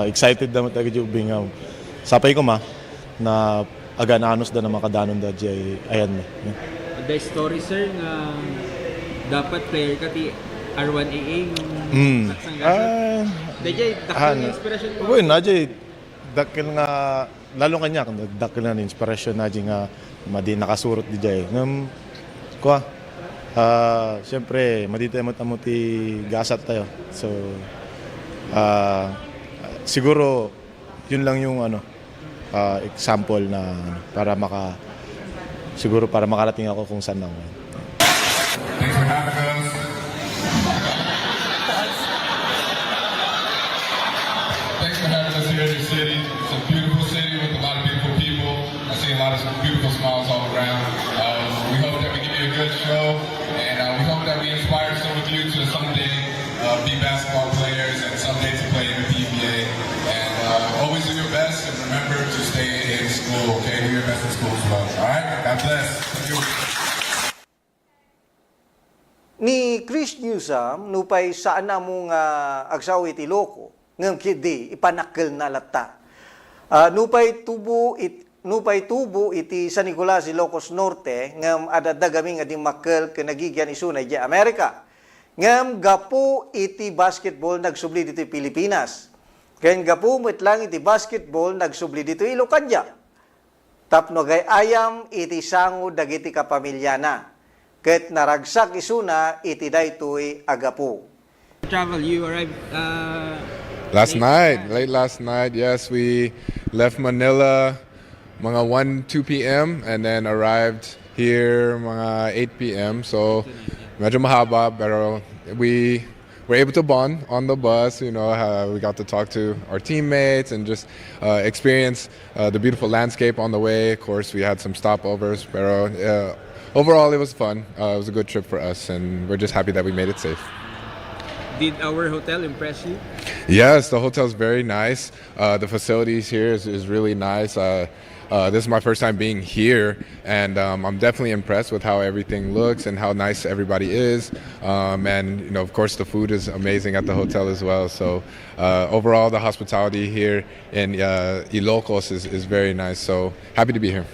excited naman tayo yung ubing. Sapay ko na agananos da na makadanon da jay ayan na. The story sir nga dapat player ka ti R1AA ng Dajay, dakil ng inspirasyon mo? Najay, dakil nga lalo kanya dakil na inspirasyon na nga madi nakasurot di jay. Siyempre, maditemo ti gasat tayo. So, siguro, yun lang yung example na para makarating ako kung saan ako. Thanks for having us. Thanks for having us here in your city. It's a beautiful city with a lot of beautiful people. I see a lot of beautiful smiles all around. We hope that we give you a good show. We hope that we inspire some of you to someday be basketball players and someday to play in the PBA. And always do your best and remember to stay in school, okay? Do your best in school as well. All right? God bless. Thank you. Ni Chris Newsom, nupay saan na mong agsaw iti loko, ngam kidi ipanakil na lata. Nupay tubo iti San Nicolas, Ilocos Norte, ngam adadagami nga di makkel kinagigyan isunay di Amerika. Ngam gapu iti basketball nagsubli dito Pilipinas. Ken gapu lang iti basketball nagsubli dito Ilocanja. Tapno gay ayam iti sango dagiti kapamilyana. Ket naragsak isuna iti daytoy agapu. Travel, you arrived late last night. Yes, we left Manila mga 1-2 p.m. and then arrived here mga 8 p.m. So medyo mahaba pero we were able to bond on the bus. You know, we got to talk to our teammates and just experience the beautiful landscape on the way. Of course, we had some stopovers, pero overall, it was fun. It was a good trip for us, and we're just happy that we made it safe. Did our hotel impress you? Yes, the hotel's very nice. The facilities here is really nice. This is my first time being here, and I'm definitely impressed with how everything looks and how nice everybody is. And you know, of course, the food is amazing at the hotel as well. So overall, the hospitality here in Ilocos is very nice. So happy to be here.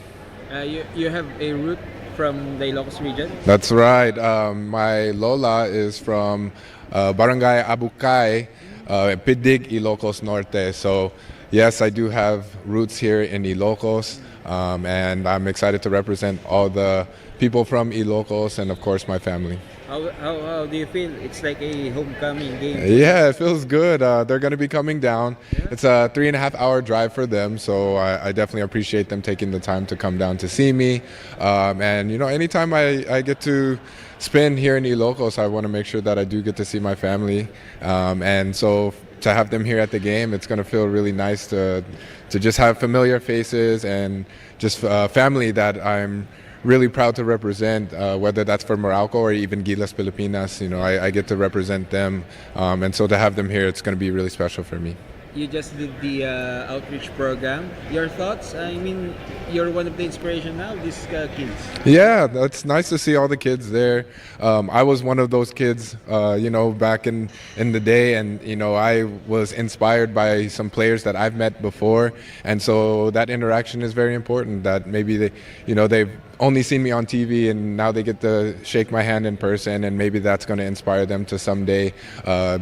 You have a root from the Ilocos region? That's right. My Lola is from Barangay Abukay, Pidig, Ilocos Norte. So, yes, I do have roots here in Ilocos, and I'm excited to represent all the people from Ilocos and, of course, my family. How do you feel? It's like a homecoming game. Yeah, it feels good. They're going to be coming down. It's a 3.5-hour drive for them, so I definitely appreciate them taking the time to come down to see me. And, you know, anytime I get to spend here in Ilocos, I want to make sure that I do get to see my family. And so to have them here at the game, it's going to feel really nice to just have familiar faces and just family that I'm really proud to represent, whether that's for Meralco or even Gilas Pilipinas. You know, I get to represent them, and so to have them here, it's going to be really special for me. You just did the outreach program. Your thoughts? I mean, you're one of the inspiration now, these kids. Yeah, that's nice to see all the kids there. I was one of those kids, you know, back in the day, and you know, I was inspired by some players that I've met before, and so that interaction is very important. That maybe they, you know, they've only seen me on TV and now they get to shake my hand in person, and maybe that's going to inspire them to someday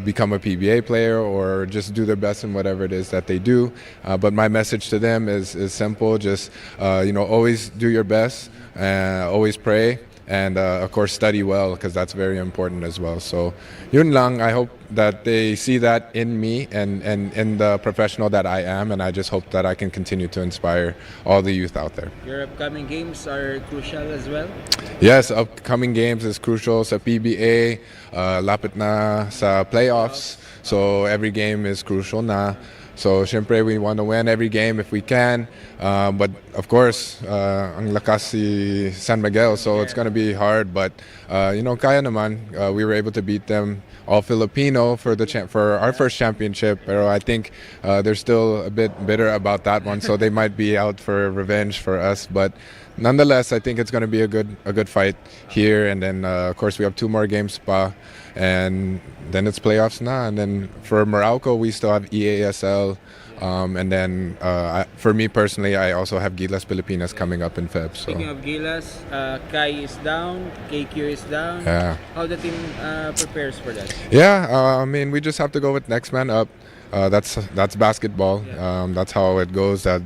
become a PBA player or just do their best in whatever it is that they do. But my message to them is simple: just you know, always do your best, always pray, and of course study well, because that's very important as well. So yun lang, I hope that they see that in me and in the professional that I am, and I just hope that I can continue to inspire all the youth out there. Your upcoming games are crucial as well? Yes, upcoming games is crucial sa PBA, lapit na sa playoffs, so every game is crucial na. So, syempre, we want to win every game if we can. But, of course, ang lakas si San Miguel, so it's going to be hard. But, you know, kaya naman. We were able to beat them all Filipino for our first championship. Pero I think they're still a bit bitter about that one, so they might be out for revenge for us. But nonetheless, I think it's going to be a good fight here. And then, of course, we have 2 more games pa. And then it's playoffs na. And then for Meralco, we still have EASL. And then for me personally, I also have Gilas Pilipinas coming up in Feb. So. Speaking of Gilas, Kai is down, KQ is down. Yeah. How the team prepares for that? Yeah, I mean, we just have to go with next man up. That's basketball. That's how it goes. That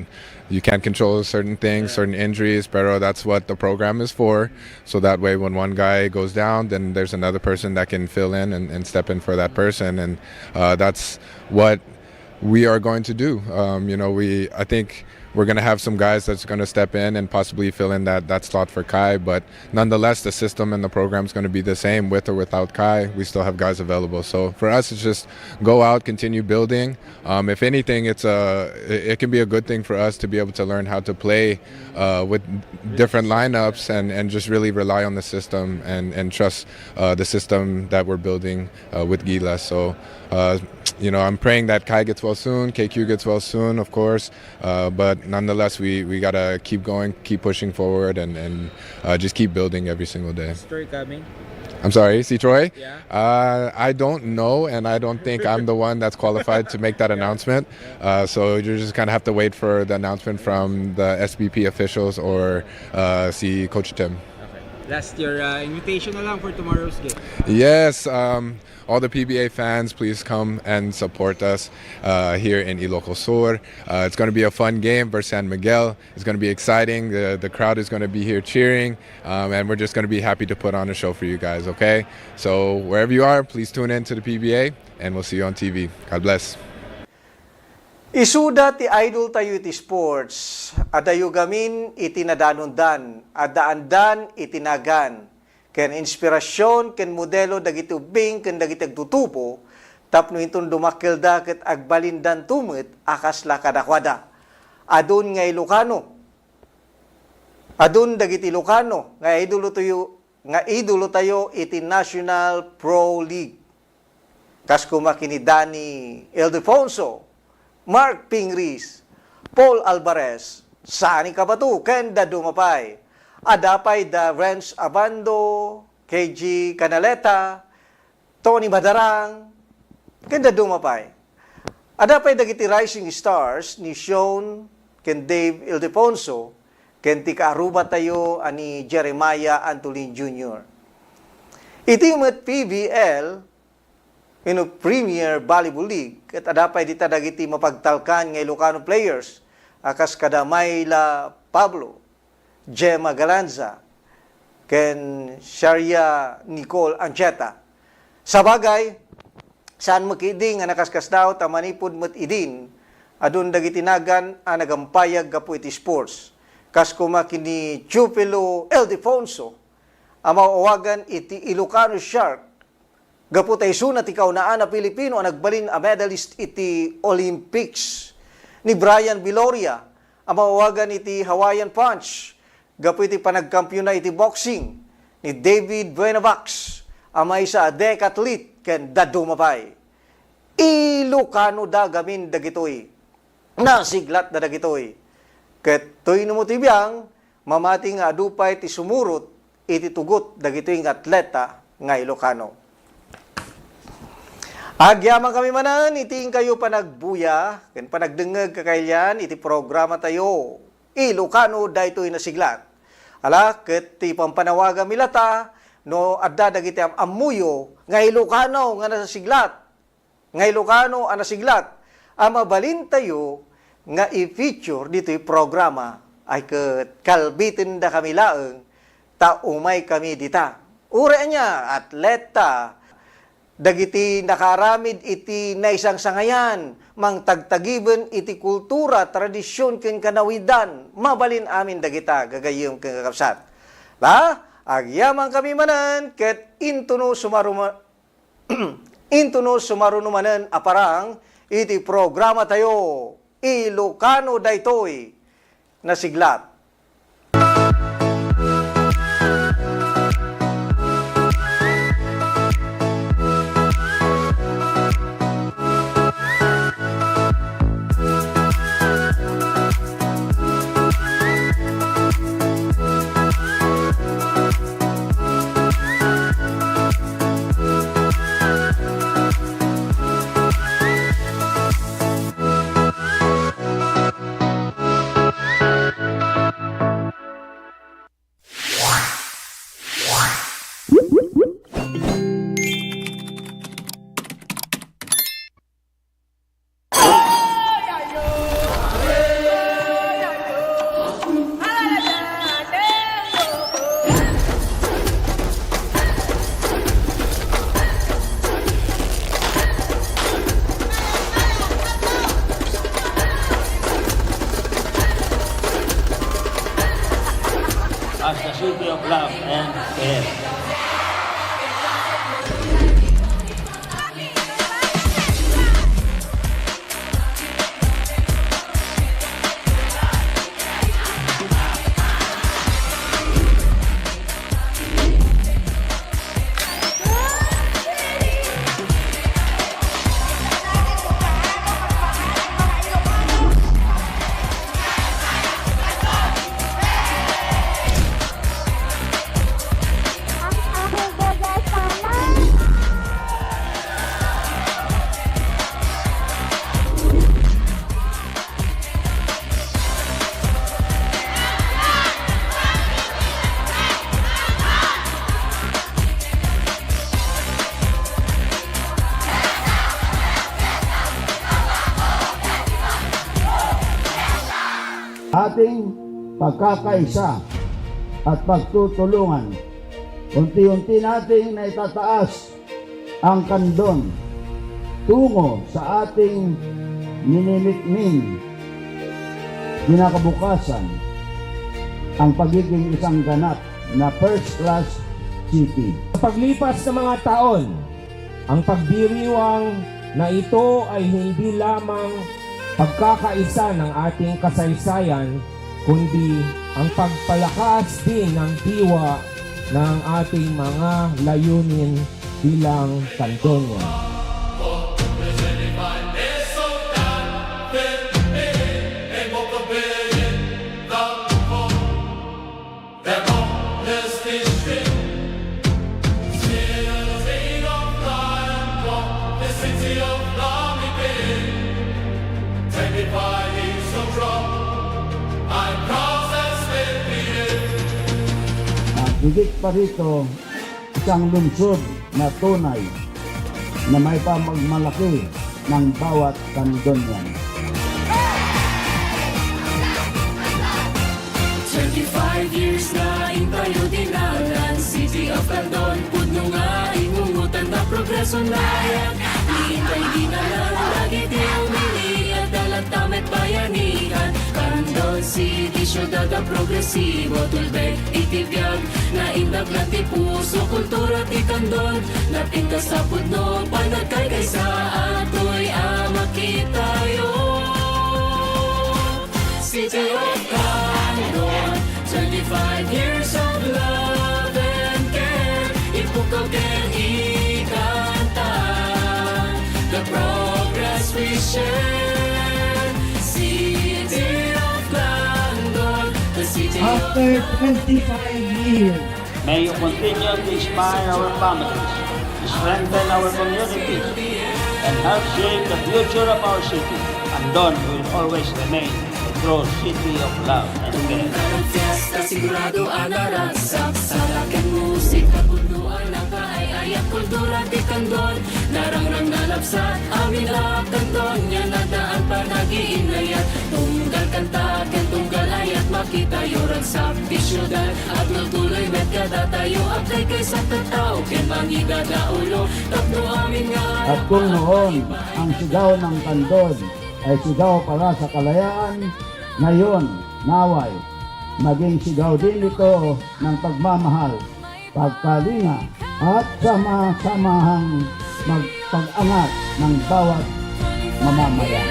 you can't control certain things, certain injuries, pero that's what the program is for. So that way, when one guy goes down, then there's another person that can fill in and step in for that person. And that's what we are going to do. You know, I think we're going to have some guys that's going to step in and possibly fill in that slot for Kai. But nonetheless, the system and the program is going to be the same with or without Kai. We still have guys available. So for us, it's just go out, continue building. If anything, it can be a good thing for us to be able to learn how to play with different lineups and just really rely on the system and trust the system that we're building with Gilas. So, you know, I'm praying that Kai gets well soon, KQ gets well soon, of course. But nonetheless, we got to keep going, keep pushing forward, and just keep building every single day. Story coming? I'm sorry, see Troy? Yeah. I don't know, and I don't think I'm the one that's qualified to make that announcement. So you just kind of have to wait for the announcement from the SBP officials or see Coach Tim. Last, your invitation na lang for tomorrow's game. Yes, all the PBA fans, please come and support us here in Ilocos Sur. It's going to be a fun game versus San Miguel. It's going to be exciting. The crowd is going to be here cheering, and we're just going to be happy to put on a show for you guys, okay? So wherever you are, please tune in to the PBA, and we'll see you on TV. God bless. Isuda ti idol tayo iti sports, adayo gamin iti nadanundan, adaandan itinagan, ken inspirasyon, ken modelo dagiti ubing, ken dagiti agtutupo, tapno itong dumakilda ket agbalindan tumit, akas la kadakwada. Adun nga Ilocano, adun dagiti Ilocano, nga idolo tayo iti National Pro League. Kas kumakini Danny Ildefonso, Mark Pingris, Paul Alvarez, Sani Kabatu, Kenda Dumapay, adapay da Renz Abando, KG Canaleta, Tony Madarang, Kenda Dumapay. Adapay dagiti rising stars ni Sean ken Dave Ildefonso, kenti kaaruba tayo ani Jeremiah Antolin Jr. Iti met PBL, Premier Volleyball League, ket adapay dita dagiti mapagtalkan nga Ilocano players, akas kada Mayla Pablo, Gemma Galanza, ken Sharia Nicole Ancheta. Sa bagay, saan makiding nga nakaskas daw tamanipod met idin, adun dagiti nagan ang nagampayag gapu iti sports. Kas kumakini Chupilo Ildefonso, ang mauwagan iti Ilocano Shark, gapu tayo sunat ikaw na Pilipino ang nagbalin a medalist iti Olympics. Ni Brian Viloria, ang mauwagan iti Hawaiian Punch, gapu iti panagkampyon na iti boxing. Ni David Buenavax, ang may sa decathlete ken dadumapay. Ilocano da gamin dagitoy, nasiglat na dagitoy. Ket toy numutibiyang, mamati nga adupay ti sumurot, iti tugot dagitoy nga atleta nga Ilocano. Agyaman kami manan, iting kayo panagbuya, ken panagdengeg kakailan, iti programa tayo, Ilocano daytoy nasiglat. Ala, ket ti pampanawaga milata, no adda dagiti amuyo, nga Ilocano nga nasiglat, nga Ilocano ang nasiglat, ang mabalin tayo, nga i-feature dito yung programa ay kalbitin da kami laeng taumay kami dita. Ure niya, atleta, dagiti nakaramid iti naisang sangayan, mang tagtagiben iti kultura, tradisyon ken kanawidan, mabalin amin dagita, gagayong ken kakapsat. Agyaman kami manan, ket intuno sumarunumanan aparang iti programa tayo, Ilocano daytoy nasiglat. As the city of love and care. Ating pagkakaisa at pagtutulungan, unti-unti nating naitataas ang kandon tungo sa ating ninilikming kinakabukasan, ang pagiging isang ganap na first-class city. Sa paglipas ng mga taon, ang pagdiriwang na ito ay hindi lamang pagkakaisa ng ating kasaysayan, kundi ang pagpalakas din ng diwa ng ating mga layunin bilang kantonyo. By his drum, I'm crossed and higit pa rito, isang lungsod na tunay na may pamagmalaki ng bawat Candonian. 25 years na intayo dinalan City of Candon, pudno nga ingungutan na progreso na yan. Iintay dinalan, lagi di umili at dalat tamet bayanihan. Candon City, syudad ang progresibo, tulbek itibiyag na indag na ti puso, kultura ti Candon, napinta sa pudno, panagkay kay sa atoy makita yo. City of Candon, 25 years of love and care. Ipukaw ken ikanta the progress we share. City of Candon, the city After 25 years, May you continue to inspire our families, strengthen our communities, and help shape the future of our city. Candon will always remain a true city of love and care. Ang fiesta sigurado ang naragsak sa laking musik na punuan ang kaay-ayak kultura di Candon. Narangrang nalapsat amin ang Candon, yan nadaan pa nag-iinayat. Tunggal kanta ken tunggal ayat makita yorang sa syudad at tuloy met kada tayo apay kay sa tao ken mangida daulo tapno amin nga. At kung noon ang sigaw ng Candon ay sigaw para sa kalayaan, ngayon, naway, maging sigaw din ito ng pagmamahal, pagkalinga at sama-samahang magpag-angat ng bawat mamamayan.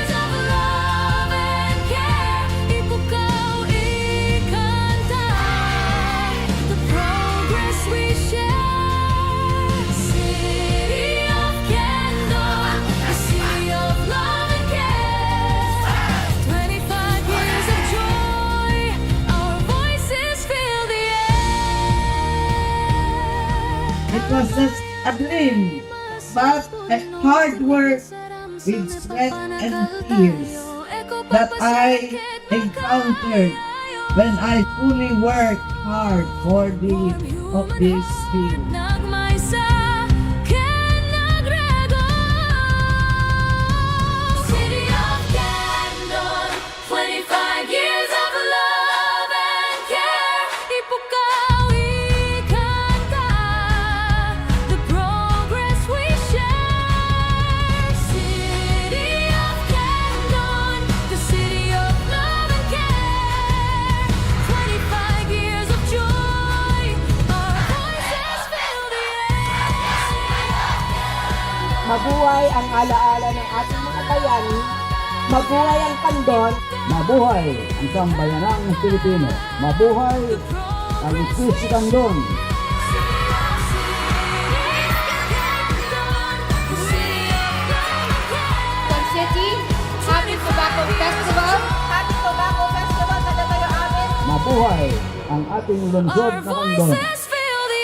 it was just a dream, but a hard work with sweat and tears that I encountered when I fully worked hard for this dream. City of Candon, 25 years of love and care. Ipukaw ikanta the progress we share. City of Candon, the city of love and care. 25 years of joy, our voices fill the air. Mabuhay ang alaala ng ating mga bayani, mabuhay ang Candon, Mabuhay ang sambayanang Pilipino. Mabuhay ang Isis Candon. Candon City, Happy Tobacco Festival. Happy Tobacco Festival kada tayo amin. Mabuhay ang ating lungsod na Candon. Fill the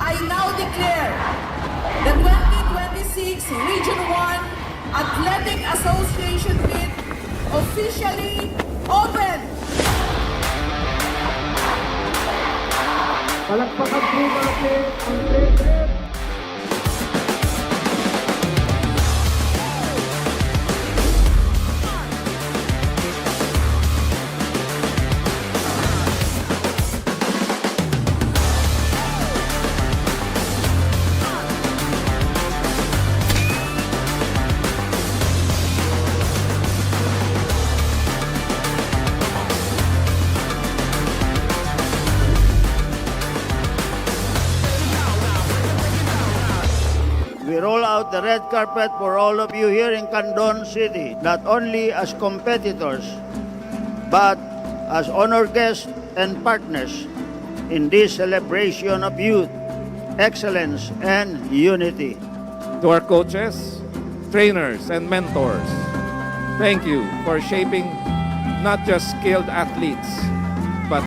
I now declare the 2026 Region 1 Athletic Association Meet officially open. palakpakan po natin ang Red. We roll out the red carpet for all of you here in Candon City, not only as competitors, but as honored guests and partners in this celebration of youth, excellence, and unity. To our coaches, trainers, and mentors, thank you for shaping not just skilled athletes,